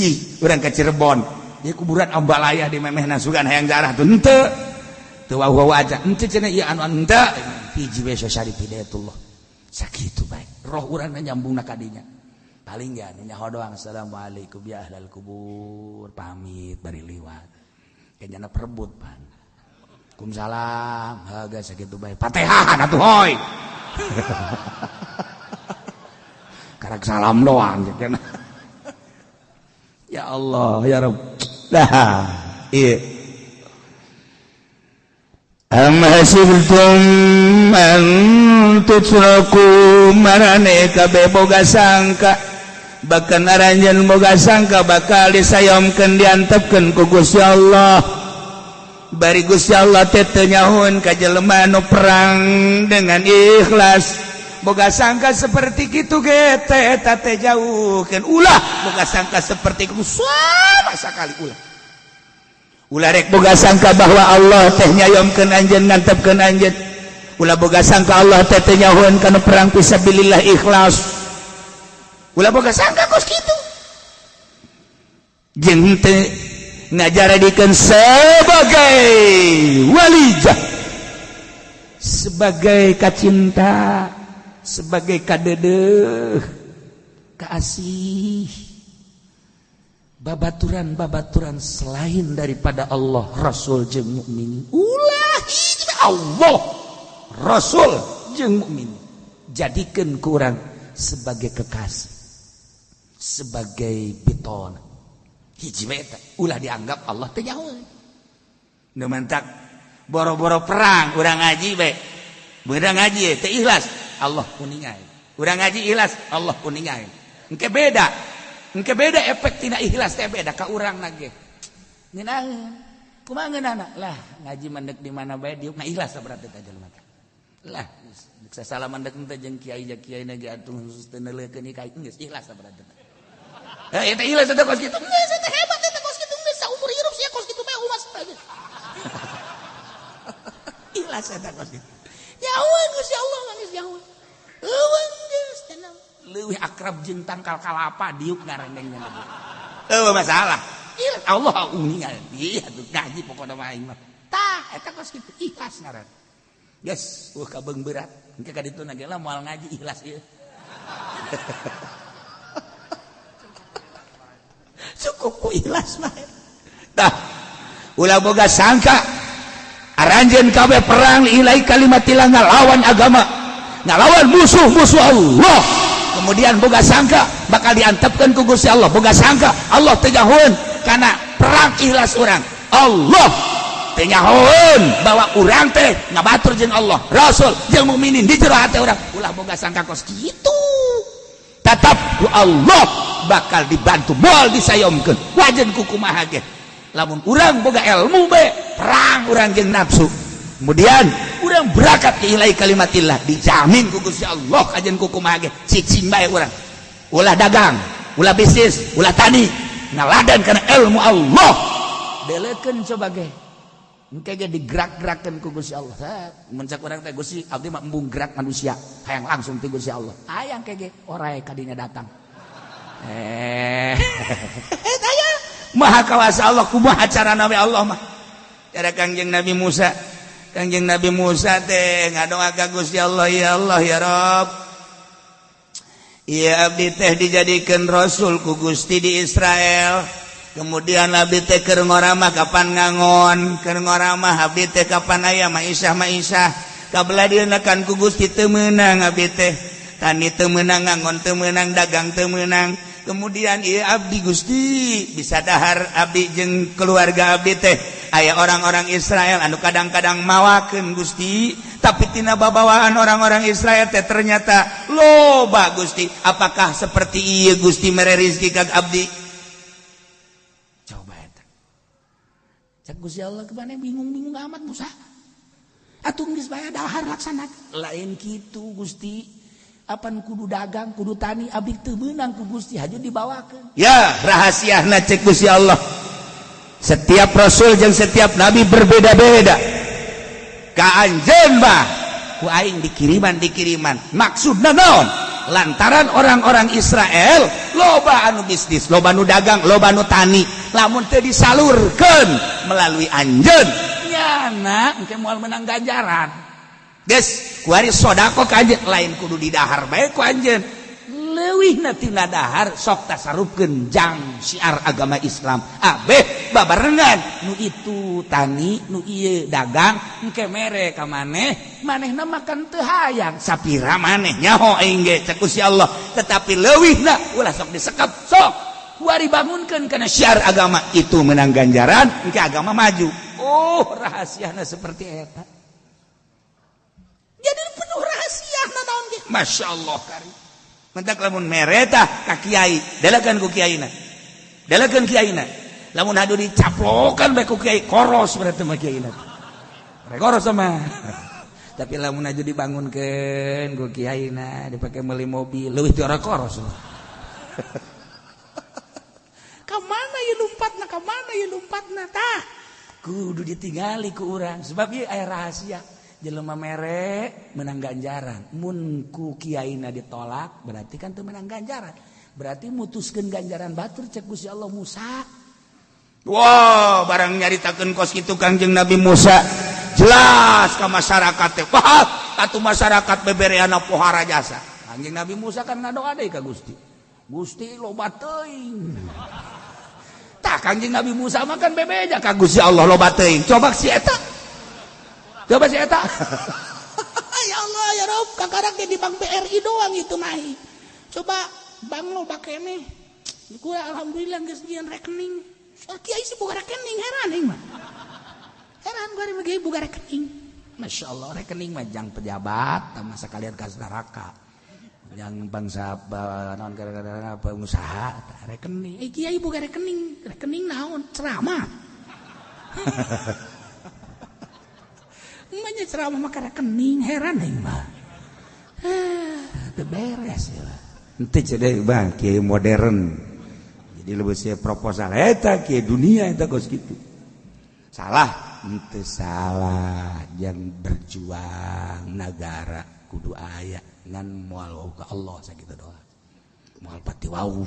S1: Ih, urang ka Cirebon. Ieu kuburan Ambalaya di memehna sugan hayang zarah tuh henteu. Teu wau-wau aja. Henteu cenah ieu anu henteu. Hiji we Syarif Hidayatullah. Sakitu bae. Roh urang nyambungna ka dinya. Paling ge anu nyaho doang assalamualaikum ya ahlal kubur, pamit bari liwat. Kayaknya perebut pan. Waalaikumsalam. Haga sakitu bae. Fatehahan atuh hoy. Karak salam doang cenah. Ya Allah, ya Rabb. Dah, iya. Am hasibtum an tutraku marane kabeh boga sangka bahkan aranjeun boga sangka bakal disayomkeun diantepkeun ku Gusti Allah. Bari Gusti Allah teh teu nyahoeun ka jelema anu perang dengan ikhlas. Boga sangka seperti kitu ge teh eta teh jauhkeun ulah boga sangka seperti kitu sama sakali ulah. Ulah rek boga sangka bahwa Allah teh nyayomkeun anjeun ngantepkeun anjeun. Ulah boga sangka Allah teh teu nyahoeun kana perang fisabilillah ikhlas. Ulah boga sangka kos kitu. Jeung teu ngajaradikeun sebagai walijah, sebagai kacinta, sebagai kadedeuh, kaasih. Babaturan-babaturan selain daripada Allah, Rasul jeung mukminin. Ulah Allah, Rasul jeung mukmin. Jadikeun ku urang sebagai kekasih, sebagai biton. Hiji we eta, ulah dianggap Allah teh jauh. Nu mantak boro-boro perang urang ngaji bae. Beurang ngaji teh ikhlas, Allah kuningai. Urang ngaji ikhlas, Allah kuningai. Engke beda. Engke beda efek tina ikhlas teh beda ka urang nage. Ngeunaheun. Kumaha ngeunahna? Lah, ngaji mandek di mana bae diuk na ikhlas berarti teh jelema teh. Lah, sasalaman dek teh jeung kiai ja kiai na ge atuh khusus teu neuleukeun ka geus ikhlas berarti. Heh, eta ikhlas eta kos kitu. Geus eta hebat eta kos kitu geus saumur hirup sia kos kitu bae umas teh. Ikhlas eta kos kitu. Jauh geus ya Allah geus jauh. Eueun geus tenang. Leuwih akrab jeung tangkal kalapa diuk ngarendengna. Eueuh masalah. Ikhlas Allah uningan. Iya tuh ngaji pokona mah aing mah. Tah eta kos kitu ikhlas ngaran. Geus, eueuh kabeung berat. Engke ka dituna ge lah moal ngaji ikhlas ieu. Syukur. Cukup ku ikhlas mah. Tah, ulah boga sangka aranjeun kabeh perang li'ila'i kalimatillah, ngalawan agama, ngalawan musuh-musuh Allah, kemudian boga sangka bakal diantepkeun ku Gusti Allah, boga sangka Allah teu nyahoeun karena perang ikhlas urang, Allah teu nyahoeun bahwa urang teh ngabatur jeung Allah, Rasul jeung mukminin di jero hati urang. Ulah boga sangka kos kitu. Tetap ku Allah bakal dibantu, moal disayomkeun wajen ku kumaha ge. Lamun urang boga ilmu be, perang urang jeung nafsu, kemudian urang berangkat ke ilahi kalimatillah, dijamin ku Gusti Allah kajen ku kumaha ge. Cicing bae urang, ulah dagang, ulah bisnis, ulah tani, ngaladan karena ilmu Allah. Delekeun coba ge, engke ge digerak-gerakkeun ku Gusti Allah. Mun cak urang teh, "Gusti, abdi mah embung gerak manusia, hayang langsung ti Gusti Allah." Hayang ke ge orai kadinya datang. Aya Maha kawasa Allah. Kumaha carana we Allah mah? Cara Kangjeng Nabi Musa, Kangjeng Nabi Musa teh ngadoa ka Gusti Allah, "Ya Allah, ya Rabb, iya abdi teh dijadikan rasul ku Gusti di Israel. Kemudian abdi teh keur ngoramah kapan ngangon, keur ngoramah abdi teh kapan aya maisah maisah kabelah dieuna kan ku Gusti teu meunang. Abdi teh tani teu meunang, ngangon teu meunang, dagang teu meunang. Kemudian iya abdi Gusti bisa dahar abdi jeung keluarga abdi teh. Aya orang-orang Israel anu kadang-kadang mawakeun Gusti, tapi tina babawaan orang-orang Israel teh ternyata loba Gusti. Apakah seperti iya Gusti mere rizki ka abdi?" Coba eta. Cek Gusti Allah, "Kemana bingung-bingung amat, Musa? Atuh geus bae dahar, laksana." "Lain kitu Gusti, apan kudu dagang, kudu tani, abdi teu meunang ku Gusti haju dibawakeun." Ya rahasiana, cek Gusti Allah, setiap rasul jeung setiap nabi berbeda-beda. Ka anjeun mah ku aing dikiriman dikiriman. Maksudna naon? Lantaran orang-orang Israel loba anu bisnis, loba anu dagang, loba anu tani. Lamun teu disalurkeun melalui anjeun, nyana engke moal menang ganjaran. Geus kuari sodako ka anjeun, lain kudu didahar bae ku anjeun, leuwihna tina dahar sok tasarufkeun jang syiar agama Islam. Abeh babarengan nu itu tani, nu ieu dagang, engke mere ka maneh, manehna makan teu hayang sapira maneh nyaho aing ge, cek Gusti Allah. Tetapi leuwihna ulah sok disekap, sok kuari bangunkeun kana syiar agama, itu menang ganjaran, engke agama maju. Oh, rahasiana seperti eta. Jadi penuh rahasia naon ge. Masya Allah kari. Mentak lamun mereta ka kiai, dalakan ku kiaina, dalakan kiaina. Lamun hadu dicaplokan bae ku kiai, koros berarti mah kiaina, koros sama. Tapi lamun aja dibangunkeun ku kiaina, dipakai beli mobil, leuwih ti orang koros. Ka mana ya lompatna, ka mana ya lompatna? Tah, kudu ditinggali ku urang, sebab ieu aya rahasia. Jelema mere menang ganjaran, mun ku kiaina ditolak berarti kan teu menang ganjaran, berarti mutuskeun ganjaran batur. Cek Gusti Allah, "Musa." Wah, barang nyaritakeun kos kitu Kangjeng Nabi Musa, jelas ke masyarakat teh. Wah, atuh masyarakat bebereana pohara jasa. Kangjeng Nabi Musa kan ngadoa deui ka Gusti, "Gusti, loba teuing." Tah, Kangjeng Nabi Musa mah kan bebeja ka Gusti Allah loba teuing. Coba si eta, coba si eta.
S4: Ya Allah ya Rob, kakarak di Bank BRI doang itu mah. Coba bank lo keneh. Gua alhamdulillah geus nyieun rekening. Kiai sih boga rekening, heran aing mah. Heran gua ari boga rekening.
S1: Masya Allah, rekening mah jang pejabat sama sekalian kas neraka yang bangsa non gara-gara pengusaha rekening.
S4: Eh, kiai boga rekening, rekening naon? Ceramah. Emangnya ceramah maka rekening, heran aing mah. Eh,
S1: teu beres ya. Ente jadi bang kiai modern. Jadi lebih saya proposal eta kiai dunia eta kos gitu. Salah, ente salah yang berjuang negara kudu aya ngan moal ke Allah sakitu doa. Moal pati wau.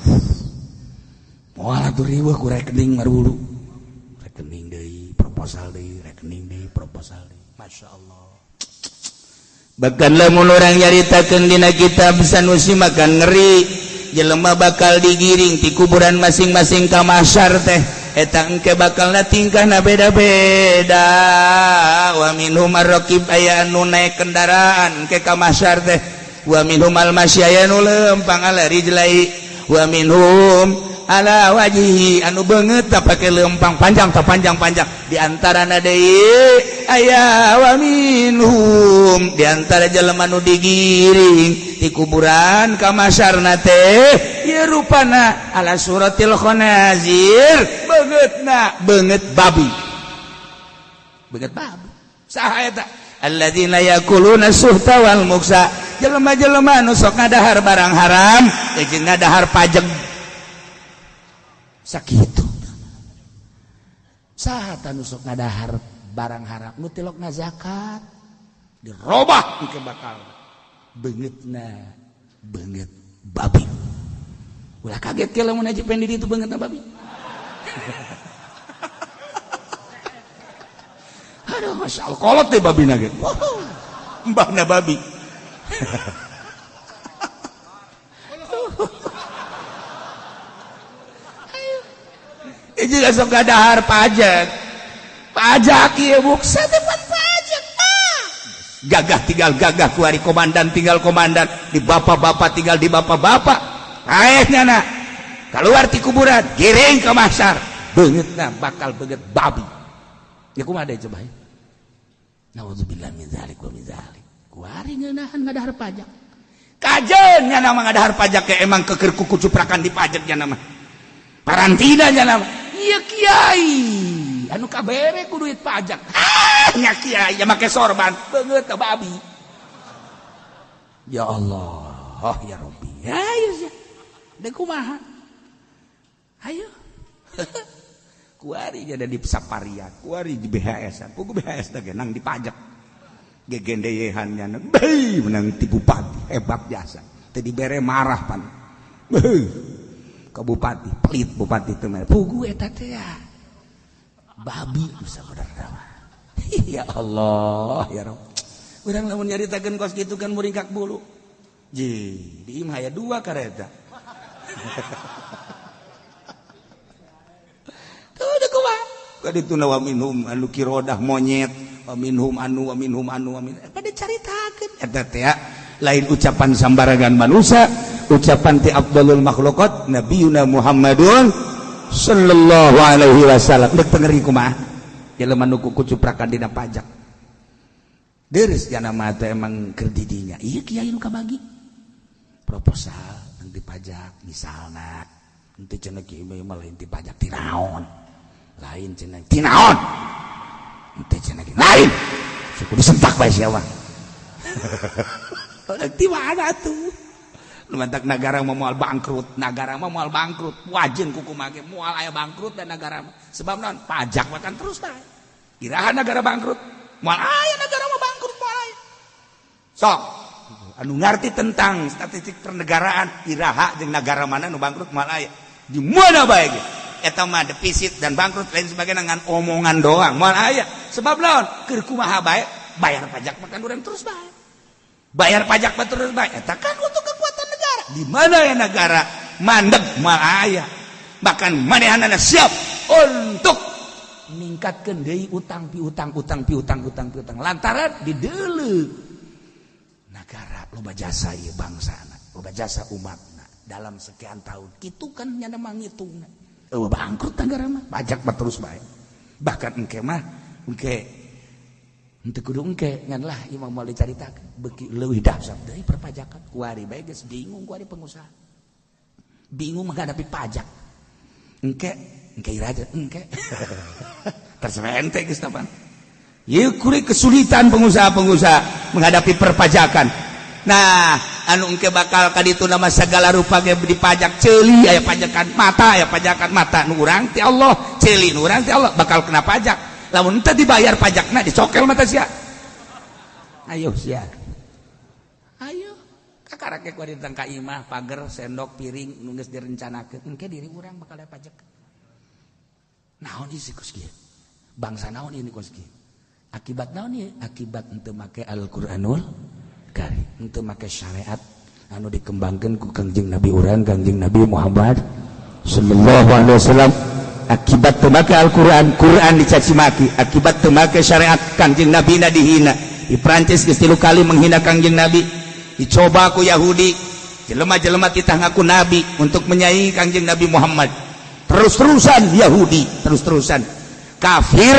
S1: Moal atuh riweuh ku rekening marulu. Rekening deui, proposal deui, rekening deui, proposal deui. Masya Allah. Bahkan lamun orang nyaritakeun dina kitab Sanusi makan ngeri. Jelema bakal digiring di kuburan masing-masing ka mahsyar teh eta engke bakalna tingkahna beda-beda. Wa minhum ar-raqib aya anu naik kendaraan engke ka mahsyar teh, wa minhum al-masyi aya nu leumpang ala rijlai, wa minhum ala wajhi anu beungeut tak pake leumpang panjang tak panjang-panjang. Di antarana deui aya wa minhum di antara jelema nu digiring di kuburan ka mahsyarna teh ieu rupana ala suratil khanazir, beungeutna beungeut babi, beungeut babi. Saha eta? Alladzina yakuluna suhta wal muksa, jelema-jelema nu sok ngadahar barang haram jeung ngadahar pajak. Sakitu saha nu sok ngadahar barang haram nu tilokna zakat dirobah engke bakal beungeutna beungeut babi. Ulah kaget ke lamun Haji Pendi itu beungeutna babi. Aduh, masya Allah, kolot deh babina ge. Mbahna babi. Juga sok ngadahar pajak. Pajak ieu buksa teh pan pajak. Ah. Gagah tinggal gagah kuari komandan tinggal komandan, di bapak-bapak tinggal di bapak-bapak. Aehna na keluar ti kuburan, giring ke mahsyar. Beungeutna bakal beungeut babi. Ya kumaha deui coba ya? Nauzubillah min zalik wa min zalik. Kuari ngeunahan ngadahar pajak. Kajeun nya mah ngadahar pajak ke emang keker kuku cuprakan di pajak nya mah. Parantina nya mah. Ieu kiai anu kabere ku duit pajak. Ah nya kiai ya make sorban beungeut babi. Ya Allah, ya Rabbi. Ayo sia. Deui kumaha? Ayo. Kuari jadi di Saparia, kuari di BHS, pugu BHS teh nang dipajak. Gegendeyehan nya beuh menang ti bupati hebat jasa. Teu dibere marah pan. Beuh. Ka bupati, pelit bupati teh mah. Pugu eta teh ya. Babi sabenerna mah. Ya Allah, ya Rabb. Urang lamun nyaritakeun kos kitu kan muringkak bulu. Ji, di imah aya dua kareta. Wa minhum anu kirodah monyet, wa minhum anu, wa minhum anu, wa minhum pada caritakeun eta teh lain ucapan sambarangan manusia, ucapan ti afdalul makhluqat nabiyuna Muhammadun sallallahu alaihi wasallam. Deuk tengeri kumaha jelema nu kucuprakan dina pajak. Deres jana mah teh emang keur di dinya. Ieu kiai nu kabagi proposal tentang pajak misalna, henteu cenah kiai mah lain ti pajak ti naon. Lain cenah ti naon henteu cenah lain suku disentak bae sia mah. Ti mana tuh nu mantak nagara mah moal bangkrut, nagara mah moal bangkrut, wajin kuku mage moal aya bangkrut dan nagara mah sebab naon pajak makan terus bae. Iraha nagara bangkrut moal aya nagara mah bangkrut moal aya. Sok anu ngarti tentang statistik pernegaraan iraha jeung nagara mana nu bangkrut moal aya di mana bae ge. Eta mah defisit dan bangkrut lain sebagainya ngan omongan doang moal aya sebab naon keur kumaha bae bayar pajak makan urang terus bae, bayar pajak mah terus bae eta kan untuk kekuatan negara. Di mana ya negara mandeg moal aya, bahkan manehanana siap untuk ningkatkeun deui utang piutang utang piutang utang piutang lantaran dideuleu negara loba jasa ieu bangsana, loba jasa umatna dalam sekian tahun kitu kan nya mah ngitungna. Bangkrut negara mah pajak mah terus bae. Bahkan engke mah engke henteu kudu engke ngan lah ieu mah moal dicaritakeun beuki leuwih dahsyat deui perpajakan. Kuari bae geus bingung kuari pengusaha. Bingung menghadapi pajak. Engke engke iraja engke. Terserah ente geus tapan. Ieu kuari kesulitan pengusaha-pengusaha menghadapi perpajakan. Nah, anu engke bakal kaditu nama segala rupa ge dipajak ceuli aya pajakan mata, aya pajakan mata nu urang ti Allah, ceuli nu urang ti Allah bakal kena pajak. Lamun teu dibayar pajakna dicokel mata sia. Ayo sia. Ayo kakara ke kuari tentang ka imah pager sendok piring nu geus direncanakeun engke diri urang bakal aya pajak. Naon ieu kos kieu? Bangsa naon ieu kos kieu? Akibat naon ieu? Akibat henteu make Al-Qur'anul Karim, henteu make syariat Anu dikembangkan ku Kangjeng Nabi urang, Kangjeng Nabi Muhammad sallallahu alaihi wasallam. Akibat teu make Al-Qur'an, Qur'an dicaci maki. Akibat teu make syariat, Kangjeng Nabi na dihina. Di Prancis geus 3 kali menghina Kangjeng Nabi. Dicoba ku Yahudi, jelema-jelema titah ngaku nabi untuk menyaingi Kangjeng Nabi Muhammad. Terus-terusan Yahudi, terus-terusan kafir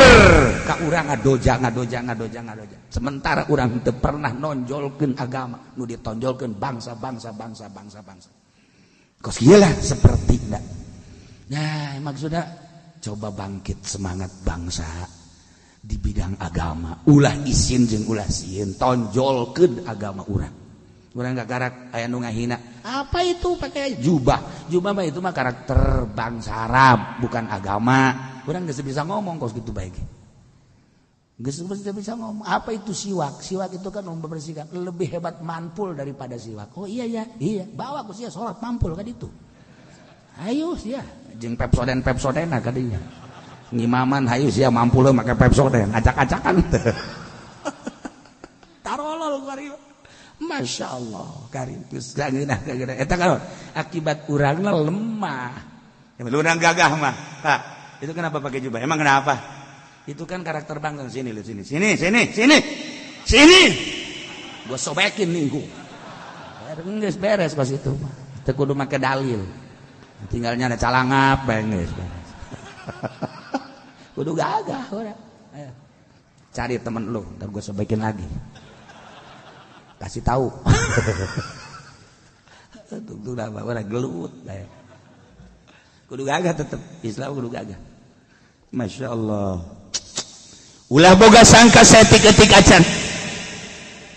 S1: ka urang, ngadoja, ngadoja, ngadoja, ngadoja. Sementara urang teu pernah nonjolkeun agama, nu ditonjolkeun bangsa, bangsa, bangsa, bangsa, bangsa. Kos ieu lah seperti. Nah, maksudnya coba bangkit semangat bangsa di bidang agama. Ulah isin jeung ulah sieun, tonjolkeun agama urang. Urang gak karak aya nu ngahina. Apa itu pakai jubah? Jubah mah itu mah karakter bangsa Arab, bukan agama. Urang geus bisa ngomong kos gitu baik. Geus bisa ngomong. Apa itu siwak? Siwak itu kan membersihkan. Lebih hebat manpul daripada siwak. Oh iya ya, iya. Bawa ku sia salat mampul kan itu. Ayo sia, jeung Pepsodent Pepsodent kadinya. Ngimaman hayu sia mampul make Pepsodent, acak-acakan. Tarolol kuari. Masya Allah, karim geus ngeunah ngeunah. Eta kan akibat urangna lemah. Ya, urang gagah mah. Pak, itu kenapa pakai jubah? Emang kenapa? Itu kan karakter bangsa. Sini lu, sini. Sini, sini, sini. Sini. Gua sobekin nih gua. Geus beres kos itu mah. Teu kudu make dalil. Tinggalnya ada calangap bae geus beres. Kudu gagah urang. Ayo. Cari temen lu, ntar gua sobekin lagi. Kasih tahu. Tuh apa orang gelut bae. Kudu gagah tetep Islam, kudu gagah. Masya Allah. Ulah boga sangka saeutik-eutik acan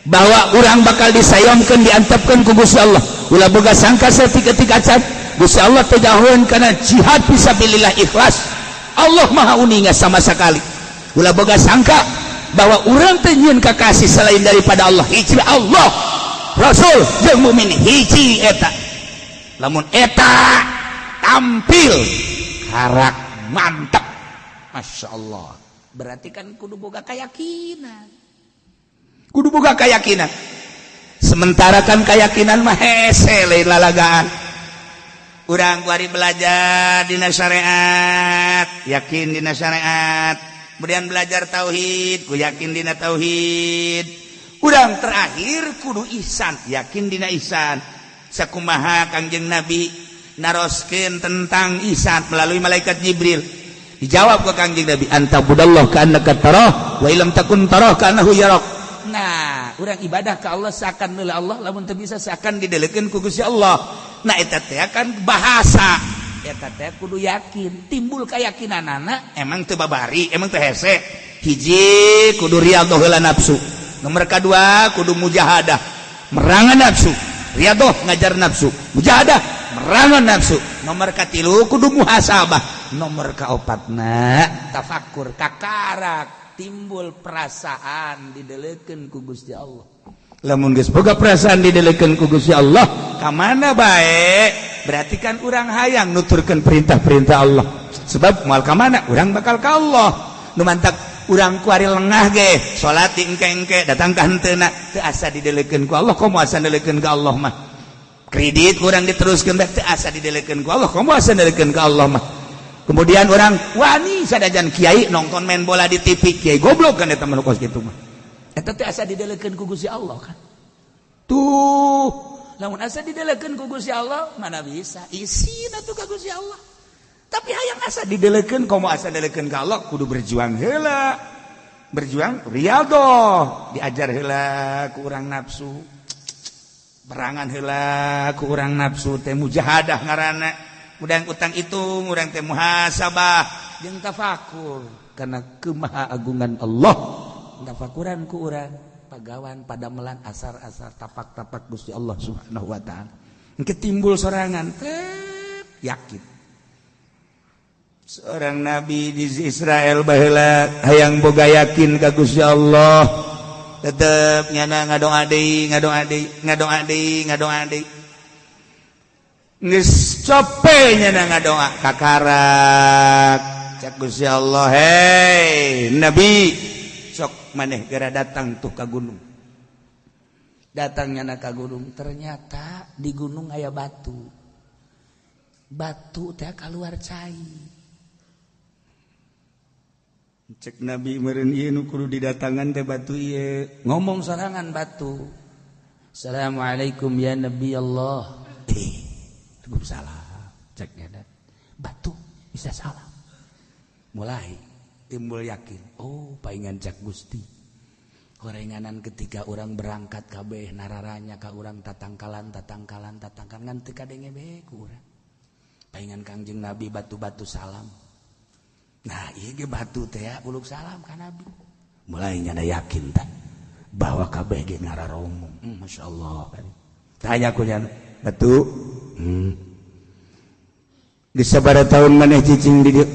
S1: bahwa urang bakal disayomkeun, diantepkeun ku Gusti Allah. Ulah boga sangka saeutik-eutik acan Gusti Allah teu jauheun kana jihad fisabilillah ikhlas. Allah Maha uninga sama sekali. Ulah boga sangka bahwa urang teu nyieun kakasih selain daripada Allah. Hiji Allah, Rasul jeung mukmin, hiji eta. Lamun eta tampil karak mantap, Masya Allah. Berarti kan kudu boga keyakinan, kudu boga keyakinan. Sementara kan keyakinan mah hese, lain lalagaan. Urang kuari belajar dina syariat, yakin dina syariat, kemudian belajar tauhid, ku yakin dina tauhid. Urang terakhir kudu ihsan, yakin dina ihsan. Sakumaha Kangjeng Nabi naroskeun tentang ihsan melalui malaikat Jibril, dijawab ke Kangjeng Nabi, anta'budallah ka'annaka tarah wa illam takun tarah ka'annahu yarak. Nah, urang ibadah ke Allah seakan meula Allah, lamun teu bisa seakan didelekeun ku Gusti Allah. Nah, eta teh kan bahasa eta teh kudu yakin, timbul keyakinanana. Emang teu babari, emang teu hese. Hiji, kudu riyadhah heula nafsu. Nomor kedua, kudu mujahadah, merangan nafsu. Riyadhah ngajar nafsu, mujahadah merangan nafsu. Nomor katilu, kudu muhasabah. Nomor kaopatna, tafakur, kakarak timbul perasaan didelekeun ku Gusti Allah. Lamun geus boga perasaan didelekeun ku Gusti Allah, ka mana bae berarti kan urang hayang nuturkeun perintah-perintah Allah, sebab moal ka mana urang bakal ka Allah. Nu mantak urang kuari lengah ge salat di engke-engke, datang ka henteuna, teu asa didelekeun ku Allah. Komo asa didelekeun ka Allah mah, kredit kurang diteruskeun, teu asa didelekeun ku Allah. Komo asa didelekeun ka Allah mah. Kemudian orang wani sadajan kiai nonton main bola di TV, kiai goblok kan eta mah. Kos kitu mah eta teh asa didelekeun ku Gusti Allah kan tuh. Lamun asa didelekeun ku Gusti Allah, mana bisa isin atuh ka Gusti Allah. Tapi hayang asa didelekeun, komo asa didelekeun ka Allah, kudu berjuang heula. Berjuang riyadhah, diajar heula ku urang nafsu, berangan heula ku urang nafsu teh, mujahadah ngaranna. Udang utang itu urang teh muhasabah jeung tafakur karena kemahaagungan Allah. Tafakuran ku urang pagawan padamelan, asar-asar, tapak-tapak Gusti Allah Subhanahu wa taala. Engke timbul sorangan tep yakin. Seorang nabi di Israel baheula hayang boga yakin ka Gusti Allah, tetep nyana ngadoa deui, ngadoa deui, ngadoa deui, ngadoa deui. Geus cope nyana ngadoa, kakarak cak Gusti Allah, "Hei nabi, sok maneh gera datang tuh ka gunung." Datangnya na ka gunung, ternyata di gunung aya batu. Batu teh keluar cai. Cek Nabi meureun ieu nu kudu didatangan teh batu ieu. Ngomong sorangan batu. Assalamualaikum ya Nabi Allah. Waalaikumsalam. Cek nya batu bisa salam. Mulai timbul yakin. Oh, paingan cek Gusti. Horenganan ketika orang berangkat kabeh nararanya ka urang tatangkalan tatangkalan tatangkalan ngan teu kadenge bae ku urang. Paingan Kangjeng Nabi batu-batu salam. Nah, ieu ge batu teh ya uluk salam ka Nabi. Mulai nyana yakin tah bahwa kabeh ge ngararomong. Masyaallah. Tanya ku nyana, batu. Geus sabaraha tahun maneh cicing di dieu?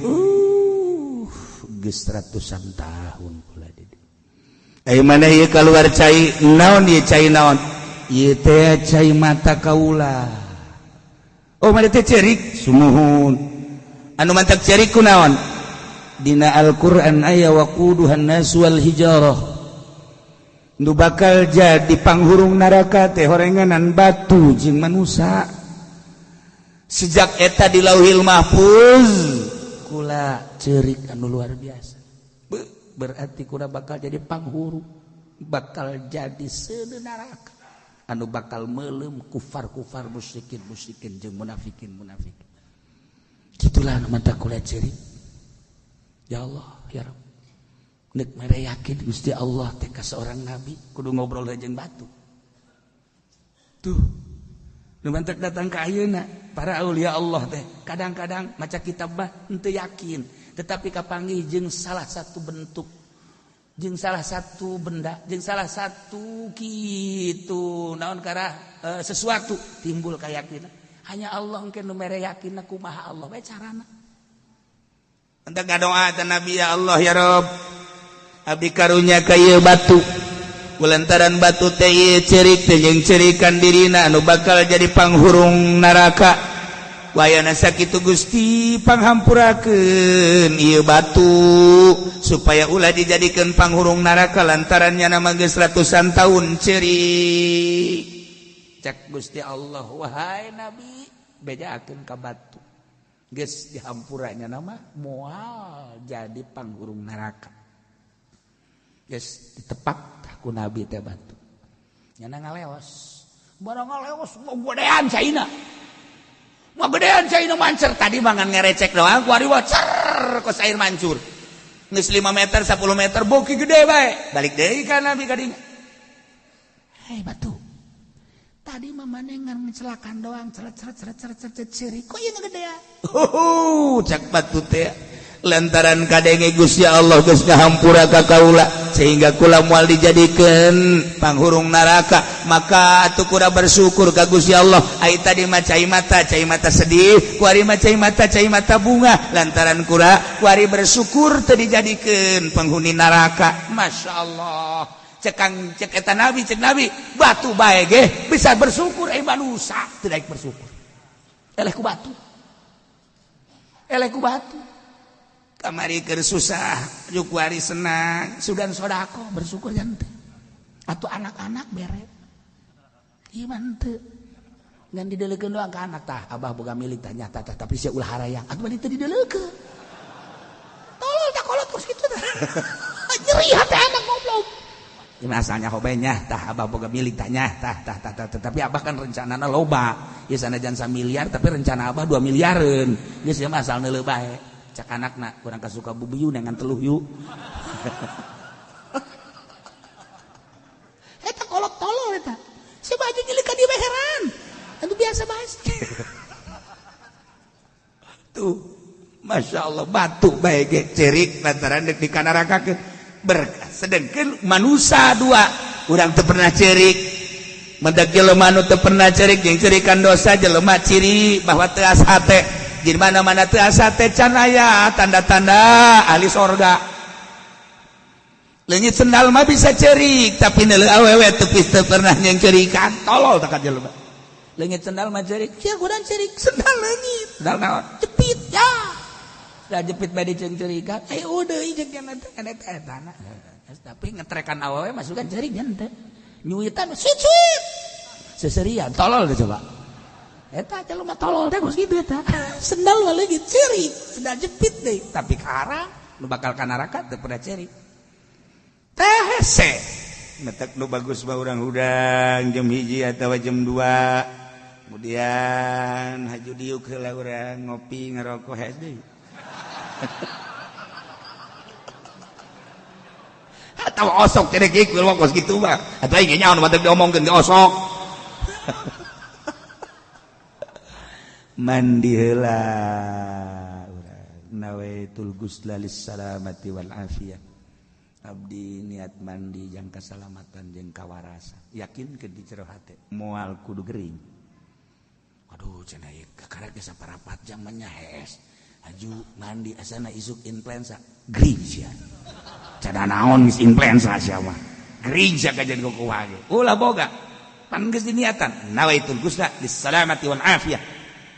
S1: Geus ratusan tahun kula di dieu. Ai maneh ieu kaluar cai naon ieu cai naon? Ieu teh cai mata kaula. Oh, maneh teh cerik sumuhun. Anu mantak cerik ku naon? Dina Al-Qur'an aya waquduhan nas wal hijarah. Nu bakal jadi panghurung neraka teh horenganan batu jeung manusa. Sejak eta di Lauhil Mahfuz kula cerik anu luar biasa. Berarti kula bakal jadi panghuru, bakal jadi seuneu neraka anu bakal meuleum kufar-kufar musyrikin musyrikin jeung munafikin munafikin. Kitulah anu manta kula cerik. Ya Allah, ya Rabb. Nek mere yakin Gusti Allah teh ka seorang nabi kudu ngobrol jeung batu. Tuh. Nu mantak datang ka ayeuna para aulia Allah teh kadang-kadang maca kitab mah henteu yakin, tetapi kapanggih jeung salah satu bentuk, jeung salah satu benda, jeung salah satu kitu naon karah sesuatu timbul kayakinan. Hanya Allah engke nu mere yakin kumaha Allah bae carana. Entah ngadoa teh Nabi ya Allah ya Rabb, abdi karunya ka ieu batu. Kulantaran batu teh ieu cerik teh jeung cerikan dirina anu bakal jadi panghurung neraka. Wayana sakitu Gusti panghampurakeun ieu batu supaya ulah dijadikeun panghurung neraka lantaran nyana mah geus ratusan tahun cerik. Cek Gusti Allah, wahai Nabi, bejakeun ka batu. Geus dihampuranya nama moal jadi panghurung neraka. Geus ditepak ku Nabi teh batu. Nyana ngaleos. Barang ngaleos mau gedean caina. Mau gedean caina mancer tadi mangan ngerecek doang ku ari cer kos air mancur. Geus 5 meter 10 meter boki gede bae. Balik deui ka Nabi ka dinya. Hei batu. Tadi mah maneh ngan ngecelakan doang ceret ceret ceret ceret ceret ceri kok ieu ngegedean. Oh, cak batu teh. Lantaran kadenge Gusti Allah geus ngahampura ka kaula sehingga kula moal dijadikeun panghurung neraka, maka atuh kula bersyukur ka Gusti Allah. Ai tadi mah cai mata sedih, kuari mah cai mata bunga lantaran kula kuari bersyukur teu dijadikeun penghuni neraka. Masya Allah. Cekang cek eta Nabi, cek Nabi batu bae ge bisa bersyukur, ai manusa teu daek bersyukur. Eleh ku batu. Eleh ku batu. Kamari keur susah, juk kuari senang, sugan sodako bersyukur jante. Atau anak-anak bere. Ieu mah henteu. Ngan dideulekeun doang ka anak tah, abah boga milik tah nyata tah, tapi sia ulah harayang. Atuh mah teu dideulekeun. Tolol tah kolot kos kitu tah. Nyeri hati anak goblok. Ieu mah asalnya hobenya tah abah boga milik tah nya tah tah tah tah, tapi abah kan rencanana loba. Ieu sanajan samiliar tapi rencana abah 2 miliareun. Geus ieu mah asal neuleuh bae. Cak anakna kurang kasuka bubiyu dengan teluh yuk. Eta kolot tolol eta. Si baju nyilih ka dieu heran. Anu biasa bae. Tuh, Masya Allah batu bae ge cerik lantaran deuk dikanarakakeun. Berkah. Sedengkeun manusa dua urang teu pernah cerik. Mendak jelema nu teu pernah cerik jeung cerikan dosa jelema ciri bahwa teu asa hate. Di mana-mana teu asa teh can aya tanda-tanda ahli sorga. Leungit sendal mah bisa cerik, tapi neuleuh awewe teu pernah nyengcerikan. Tolol tah ka jelema. Leungit sendal mah cerik, sia kurang cerik, sendal leungit. Sendal naon? Jepit ya. Da jepit bae diceungceurikan, aya deui jeung kana teh eta eta. Tapi ngetrekan awewe masukan cerik nya teh. Nyuitan suit-suit. Seserian tolol deh coba. Eta jelema tolol teh geus kitu eta. Sendal mah leungit ceurik, sendal jepit deui, tapi karang nu bakal ka neraka teu pernah ceurik. Teh hese. Metek nu bagus mah urang hudang jam 1 atawa jam 2. Kemudian haju diuk heula urang ngopi ngerokok hese deui. Atau osok cedek ieu kos kitu mah. Atuh aing nyaon mah teu diomongkeun ge osok. Mandi heula urang nawaitul ghusla lis salamati wal afiyah. Abdi niat mandi jang kasalamatan jeung kawarasan. Yakin ke di jero hate moal kudu gering. Aduh cenah ieu kakarek geus saparapat jam mah nya hees. Haju mandi asana isuk influenza gering sia. Cada naon geus influenza sia mah. Gering sia kajian ku kumaha ge. Ulah boga. Pan geus diniatan nawaitul ghusla lis salamati wal afiyah.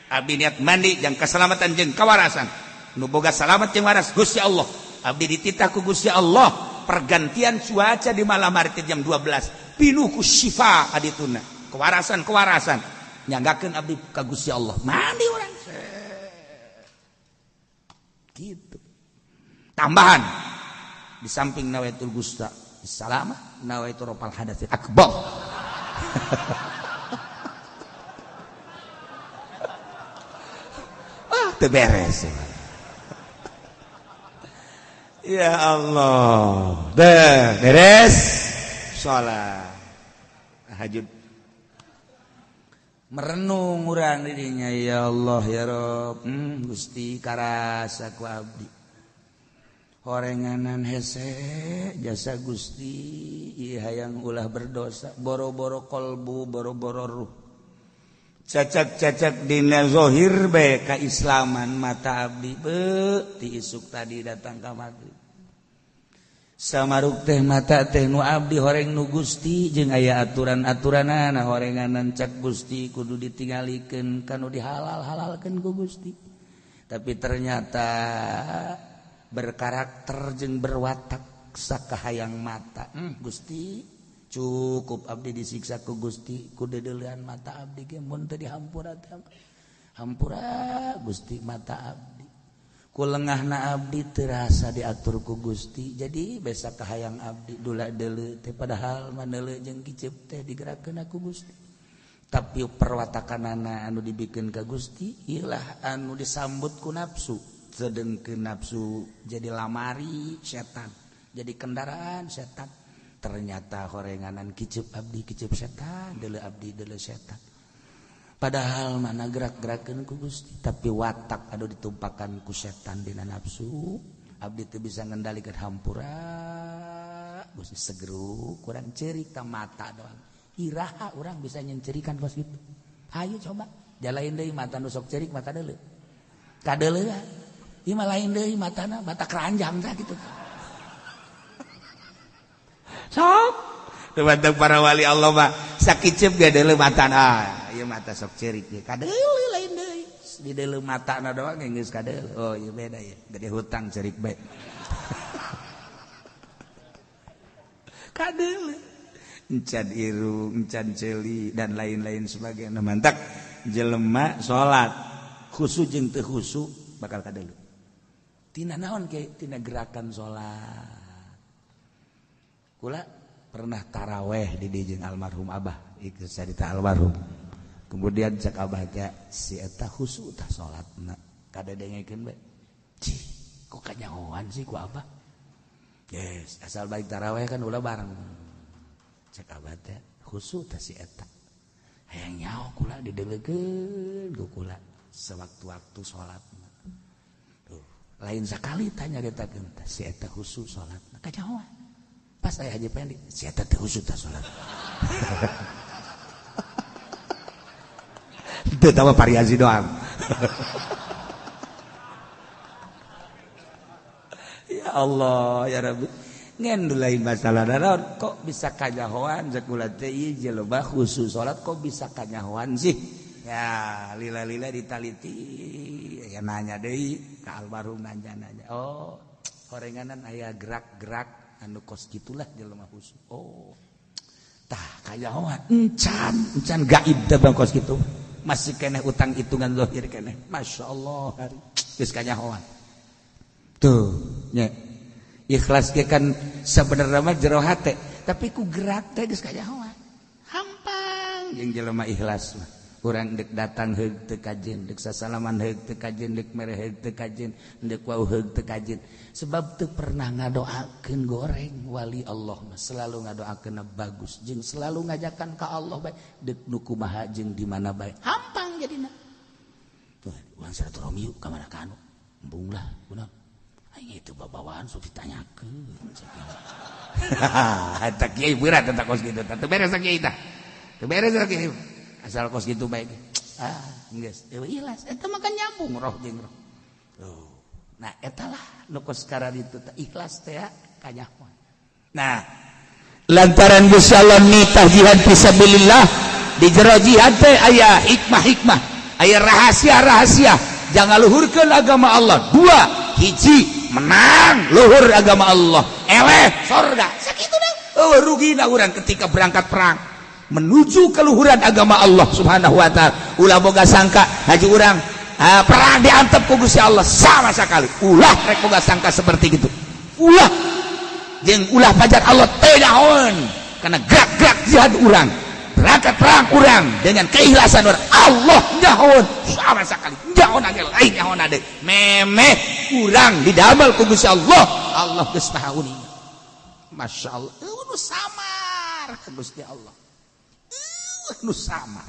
S1: Abdi niat mandi jang kasalamatan jeung kawarasan. Nu boga salamat jeung waras Gusti Allah. Abdi dititah ku Gusti Allah pergantian cuaca di malam hari jam 12 pinuh ku syifa adituna. Kewarasan-kewarasan nyanggakeun abdi ka Gusti Allah. Mandi urang. Gitu. Tambahan di samping nawaitul ghusla salamah nawaitu rafal hadatsil akbar. Ah, teu beres. Ya Allah. Deh, beres. Salat. Tahajud. Merenung urang dirinya ya Allah ya Rob. Gusti karasa ku abdi. Horenganan hese jasa Gusti ieu hayang ulah berdosa boro-boro kolbu boro-boro ruh. Cacak-cacak dina zahir bae kaislaman mata abdi beuh ti isuk tadi datang ka maghrib. Samaruk teh mata teh nu abdi horeng nu Gusti jeung aya aturan-aturanana horenganan cak Gusti kudu ditinggalikeun kanu dihalal-halalkeun ku Gusti. Tapi ternyata berkarakter jeung berwatak sakahayang mata. Gusti cukup abdi disiksa ku Gusti ku dedeulean mata abdi ge mun teu dihampura teh. Hampura Gusti mata abdi. Ku lengahna abdi terasa diatur ku Gusti. Jadi besa kahayang abdi dula deuleu teh padahal maneuleu jeung kiceup teh digerakkeun ku Gusti. Tapi perwatakanana anu dibikeun ka Gusti ilah anu disambut ku nafsu. Sedengkeun nafsu jadi lamari setan, jadi kendaraan setan. Ternyata horenganan kiceup abdi kiceup setan, deuleu abdi deuleu setan. Padahal mana gerak-gerakeun ku Gusti, tapi watak anu ditumpakan ku setan dina nafsu, abdi teu bisa ngendalikeun hampura. Gusti segeru kurang ceurik ka mata doang. Iraha urang bisa nyencerikan kos kitu. Hayu coba jalain deui mata nu sok ceurik mata deuleu. Kadeuleu ieu mah lain deui matana, mata keranjang tah kitu. Sok teu para wali Allah mah sakiceup ge deuleu matana. Ieu mata sok ceurik ge kadeuleu lain deui. Di deuleu matana doang geus kadeuleu. Oh ieu beda ieu, gede hutang ceurik bae. Kadeuleu. Encan irung, encan ceuli dan lain-lain sebagainya. Mantak jelema salat khusu jeung teu khusu bakal kadeuleu. Tina naon ke tina gerakan salat. Kula pernah taraweh di jeung almarhum abah, ieu carita almarhum. Kemudian cak abah teh si eta khusu tah salatna. Kadedengekeun bae. Cih, kok kanyahoan sih ku abah? Yes, asal baik taraweh kan ulah bareng. Cek abah teh khusu tah si eta. Hayang nyaho kula didelegeun ku kula sewaktu-waktu salatna. Tuh, lain sakali tanya nyaritakeun tah si eta khusu salatna. Kanyahoan. Pas aya Haji Pendi, si eta teh khusu tah salat. Teu tahu variasi doang. Ya Allah, ya Rabbi. Ngen lain masalah naon kok bisa kanyahoan sakula teh ieu jelema khusus salat kok bisa kanyahoan sih. Ya, lila-lila ditaliti ya nanya deui ka almarhum nanya-nanya. Oh, horenganan aya gerak-gerak anu kos gitulah jelema khusus. Oh. Tah kanyahoan encan encan gaib teh bangkos kitu. Masih keneh utang hitungan zahir keneh. Masya Allah hari geus kanyahoan. Tuh nya. Ikhlas ge kan sabenerna mah jero hate, tapi ku gerak teh geus kanyahoan. Hampang jeung jelema ikhlas mah. Urang dek datang heug teu kajen, dek sasalaman heug teu kajen, dek mere heug teu kajen, dek wau heug teu kajen. Sebab teu pernah ngadoakeun goreng wali Allah mah, selalu ngadoakeun bagus jeung selalu ngajakan ka Allah bae, dek nu kumaha jeung di mana bae.
S4: Hampang jadina.
S1: Tuh, urang silaturahmi yuk ka mana ka anu. Embung lah, kunaon? Aing itu babawaan sok ditanyakeun. Eta kiai berat eta kos kitu, teu beres kiai tah. Teu beres kiai. Asal kos gitu baik. Ah, geus. Ikhlas eta mah kan nyambung roh jeung roh. Oh. Nah, eta lah nu kos kararitu teh ikhlas teh kanyahoan. Nah, lantaran Gusti Allah nitah jihad fisabilillah, di jero jihad teh aya hikmah-hikmah, aya rahasia-rahasia. Jangan luhurkeun agama Allah. Dua, hiji menang luhur agama Allah. Eleh sorga. Sakitu deh. Oh, rugina urang ketika berangkat perang menuju keluhuran agama Allah Subhanahu wa taala. Ulah boga sangka haji urang perang diantep ku Gusti Allah sama sekali. Ulah rek boga sangka seperti itu. Ulah jeung ulah pajar Allah teu naon karena gerak-gerak jihad urang, berangkat perang urang dengan keikhlasan urang, Allah nyahoan sama sekali. Nyahoan age lain nyahoan ade. Memeh urang didamel ku Gusti Allah. Allah geus maha uning. Masya Allah. Nu samar ka Gusti Allah. Nu sama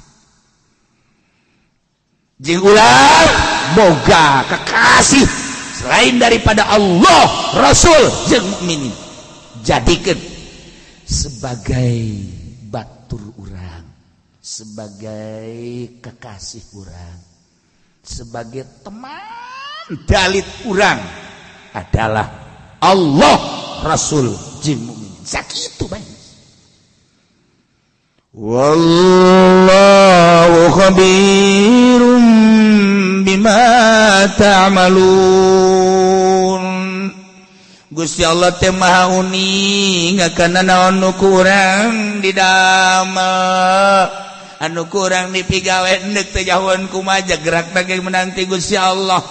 S1: jeung ulah boga kekasih selain daripada Allah, Rasul jeung mukminin. Jadikeun sebagai batur urang, sebagai kekasih urang, sebagai teman dalit urang adalah Allah, Rasul jeung mukminin. Sakitu bae.
S3: Wallahu khabirum bima ta'malun.
S1: Gusti Allah teh maha uning kana naon nu kurang didamel, anu kurang dipigawe, endek teh jauhan kumaha gerak ge menang ti Gusti Allah.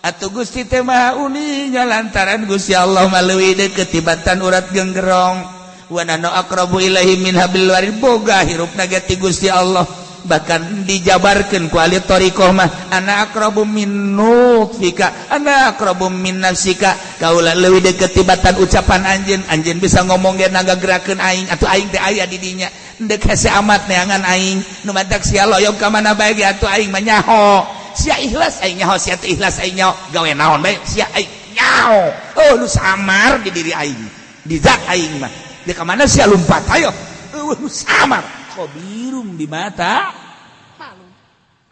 S1: Atuh Gusti teh maha uning lantaran Gusti Allah mah leuwih deukeut tibatan urat genggerong. Wa nahnu aqrabu ilaihi min hablil warid, boga hirupna ge ti Gusti Allah. Bahkan dijabarkeun ku ahli thariqah mah, ana aqrabu min nutfika, ana aqrabu min nafsika, kaula leuwih deukeut tibatan ucapan anjeun. Anjeun bisa ngomong ge nagagerakeun aing, atuh aing teh aya di dinya, endek hese amat neangan aing nu matak sia loyong ka mana bae ge atuh aing mah nyaho. Sia ikhlas aing nyaho, sia teu ikhlas aing nyaho, gawe naon bae sia aing nyaho. Oh, nu samar di diri aing, di zat aing mah. Di ka mana sia lumpat ayo. Nu samar khabirum bima ta'malun.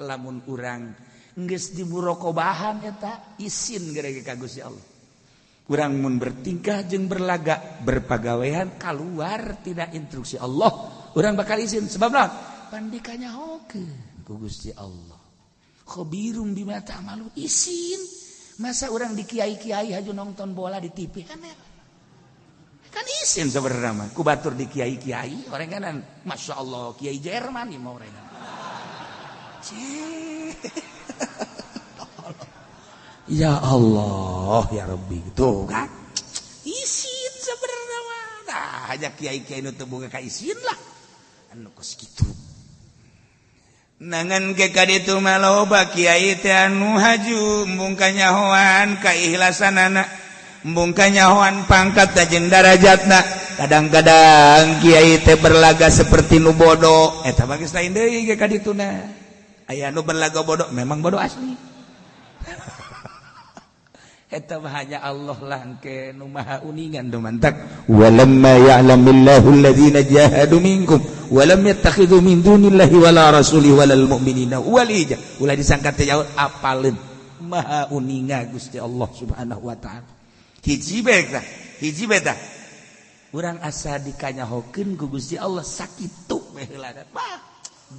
S1: Lamun urang geus dimuroqobahan eta isin gara-gara ka Gusti Allah. Urang mun bertingkah jeung berlagak berpagawean keluar tidak instruksi Allah, urang bakal isin. Sebab naon? Pandikanya hokeun ku Gusti Allah. Khabirum bima ta'malun, isin. Masa urang di kiai-kiai haju nonton bola di TV kan kan isin sebenarnya mah. Ku batur di kiai-kiai orang kanan, Masya Allah kiai Jerman nih mau orang. Ya Allah ya Rabbi gitu kan isin sebenarnya mah. Nah hanya kiai-kiai nu teu boga ka isin lah anu kos kitu.
S3: Nangan ke kaditu mah loba kiai teh anu haju embung kanyahoan kaikhlasanana, embung kanyahoan pangkat jeung darajatna. Kadang-kadang kiai teh berlaga seperti nu bodoh, eta mah geus lain deui ge kadituna. Aya nu berlaga bodoh memang bodoh asli.
S1: Eta mah hanya Allah lah engke nu maha uningan nu mantak.
S3: Walamma ya'lamillahu alladzina jahadu minkum walam yattakhidhu min dunillahi wala rasulihi walal mu'minina walija.
S1: Ulah disangka teh jauh apaleun maha uninga Gusti Allah Subhanahu wa taala. Hiji bae tah, hiji bae tah. Urang asa dikanyahokeun ku Gusti Allah sakitu we heulana.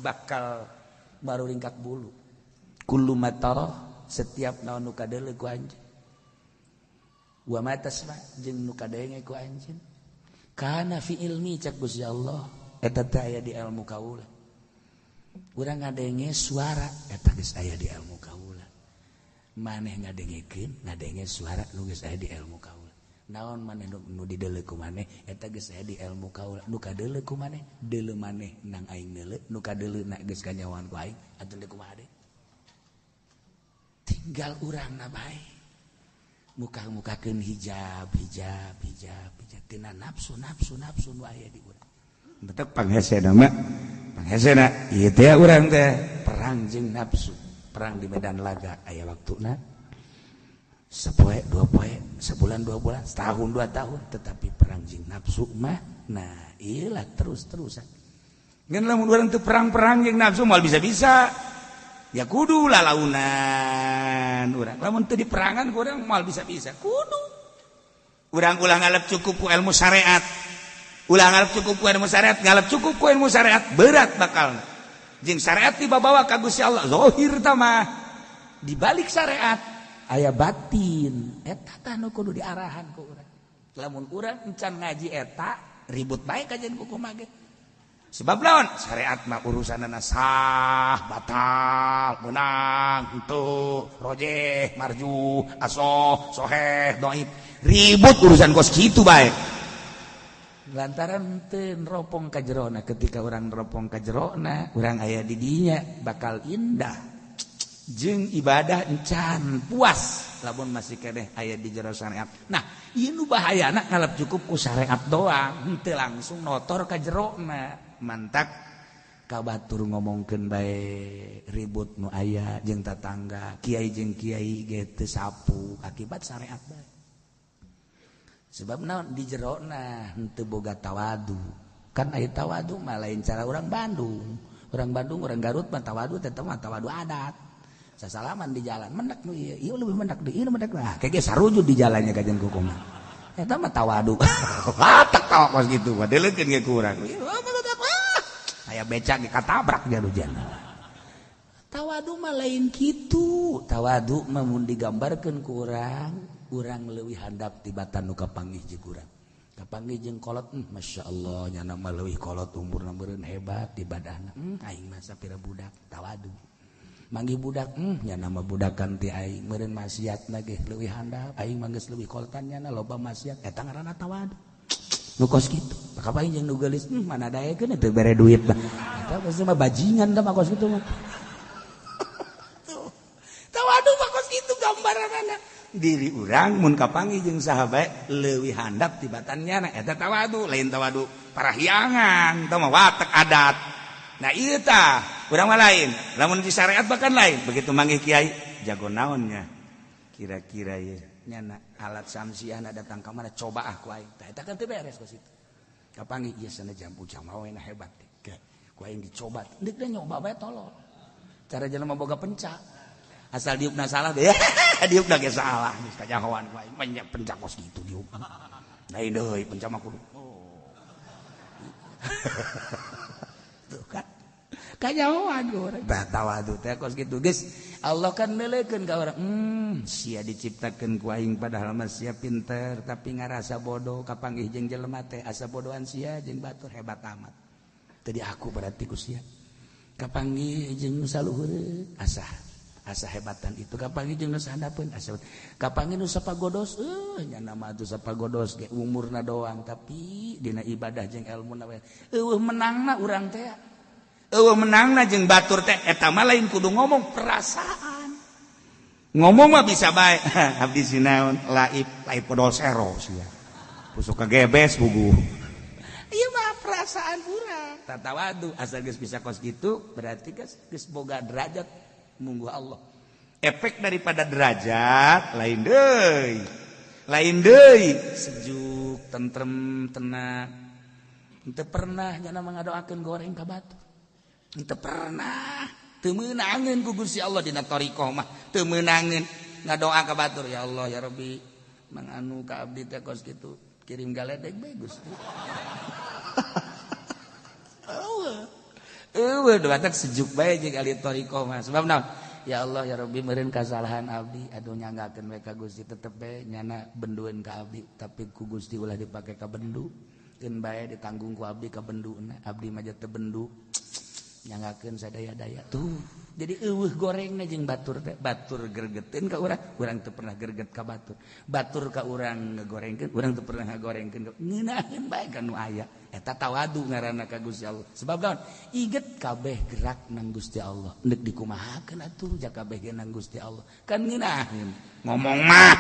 S1: Bakal baru ringkat bulu. Kullu matara setiap naon nu kadeuleu ku anjeun. Wa ma tasma jeung nu kadenge ku anjeun. Kana fi ilmi cak Gusti Allah. eta teh aya di ilmu kaula. Urang ngadenge suara eta geus aya di ilmu kaula. Maneh ngadengekeun ngadenge suara nu geus aya di ilmu kaula. Naon maneh nu dideuleu ku maneh eta geus aya di ilmu kaula. Nu kadeuleu ku maneh deuleu maneh nang aing deuleu, nu kadeuleuna geus kanyahoan ku aing atuh deui kumaha deui. Tinggal urang na bae. Muka-mukakeun hijab hijab hijab hijab tina nafsu nafsu nafsu nu aya di urang. Betek panghesena mah panghesena ieu teh urang teh perang jeung nafsu, perang di medan laga aya waktuna sepoe dua poe, sebulan dua bulan, setahun dua tahun, tetapi perang jeung nafsu mah nah iyalah terus-terusan. Ngan lamun urang teu perang-perang jeung nafsu moal bisa-bisa. Ya kudu lalaunan urang. Lamun teu diperangan ku urang moal bisa-bisa. Kudu. Urang ulah ngalep cukup ku ilmu syariat. Ulah ngalep cukup ku ilmu syariat, ngalep cukup ku ilmu syariat berat bakal. Jeung syariat dibawa ka Gusti Allah zahir tah mah. Di balik syariat aya batin. Eta tah nu kudu diarahan ku urang. Lamun urang encan ngaji eta ribut bae kajian ku kumaha ge. Sebab lawan syariat mah urusanana sah, batal, menang, henteu, rojeh, marju, asoh, soheh, dhaif. Ribut urusan kos kitu bae. Lantaran teu neropong ka jerona, ketika urang neropong ka jerona, urang aya di dinya bakal indah. Jeung ibadah encan puas lamun masih keneh aya di jero syariat. Nah, ieu nu bahayana ngalep cukup ku syariat doang, henteu langsung notor ka jerona. Mantak kabatur ngomongkeun bae ribut nu aya jeung tatangga, kiai jeung kiai ge teu sapu akibat syariat bae. Sebab naon di jerona henteu boga tawadu. Kan aya tawadu mah lain cara urang Bandung. Urang Bandung, urang Garut mah tawadu tetep mah tawadu adat. Sasalaman di jalan mendak nu ieu, ieu leuwih mendak deui, ieu mendak. Nah, kege sarujud di jalannya kajian kukumaha. Eta mah tawadu. Watak tawa kos kitu mah deuleukeun ge kurang. Aya becak ge katabrak jarujan. Tawadu mah lain kitu. Tawadu mah mun digambarkeun ku urang, urang leuwih handap tibatan nu kapanggih jeung urang. Kapanggih jeung kolot, masyaallah nyana mah leuwih kolot umurna meureun hebat ibadahna. Aing mah sapira budak tawadu. Manggih budak, nyana mah budakan ti aing meureun maksiatna ge leuwih handap, aing mah geus leuwih kolotan nyana loba maksiat, eta ngaranna tawadu. Nu kos kitu. Kapaing jeung nu geulis, mana daekeun teu bere duit mah. Eta geus mah bajingan da mah kos kitu mah. Tuh. Tawadu mah kos kitu gambaranana. Diri urang mun kapanggih jeung saha bae leuwih handap tibatan nyana, eta tawadu, lain tawadu parahyangan, tah mah watek adat. Nah ieu tah urang mah lain, lamun di syariat bahkan lain. Begitu manggih kiai jago naonnya kira-kira ieu nyana alat samsiahna datang ka mana coba ah ku aing. Tah eta kan teu beres kos itu. Kapanggih ieu sana jambu jamaah we hebat teh. Ku aing dicoba, deuk teh nyoba bae tolol. Cara jelema boga pencak. Asal diupna salah deh. Diupna ge salah geus kajahoan ku aing banyak pencak kos kitu diup. Lain deui pencak mah kudu. Tuh kan. Kanyahoan ku urang. Tah tawadu teh kos kitu geus. Allah kan neuleukeun ka urang. Sia diciptakeun ku aing padahal mah sia pinter tapi ngarasa bodoh kapanggih jeung jelema teh asa bodohan sia jeung batur hebat amat. Tadi aku berarti ku sia. Kapanggih jeung nu saluhureun asa asa hebatan itu kapanggih jeung nu sahandapeun asa kapanggih nu sapagodos nyana mah atuh sapagodos ge umurna doang tapi dina ibadah jeung elmuna we eueuh menangna urang teh. Eueuh menangna jeung batur teh eta mah lain kudu ngomong perasaan. Ngomong mah bisa bae. Abdi sinaon laib laib podol sero sia. Pusuk kagebes bugu. Ieu mah perasaan urang. Tatawadu asal geus bisa kos kitu berarti geus boga derajat munggu Allah. Efek daripada derajat lain deui. Lain deui sejuk, tentrem, tenang. Henteu pernah nyana ngadoakeun goreng ka batur. Henteu pernah teu meunangeun ku Gusti Allah dina thariqah mah teu meunangeun ngadoa ka batur ya Allah ya Rabbi mang anu ka abdi teh kos kitu kirim galedeg bae Gusti. Eueuh doa teh sejuk bae jeung ahli thariqah mah sebab naon ya Allah ya Rabbi meureun kasalahan abdi aduh nyanggakeun we ka Gusti tetep bae nyana bendueun ka abdi tapi ku Gusti ulah dipake ka bendu. Keun bae ditanggung ku abdi ka benduna, abdi mah teu bendu. Nyanggakeun sadaya-daya tuh. Jadi eueuh gorengna jeung batur teh, batur gergeteun ka urang, urang teu pernah gerget ka batur. Batur ka urang ngegorengkeun, urang teu pernah ngagorengkeun. Ngeunaheun bae ka nu aya. Eta tawadu ngaranna ka Gusti Allah. Sebab naon? Iget kabeh gerak nang Gusti Allah. Neuk dikumahakeun atuh ja kabeh ge nang Gusti Allah. Kan ngeunaheun. Ngomong mah.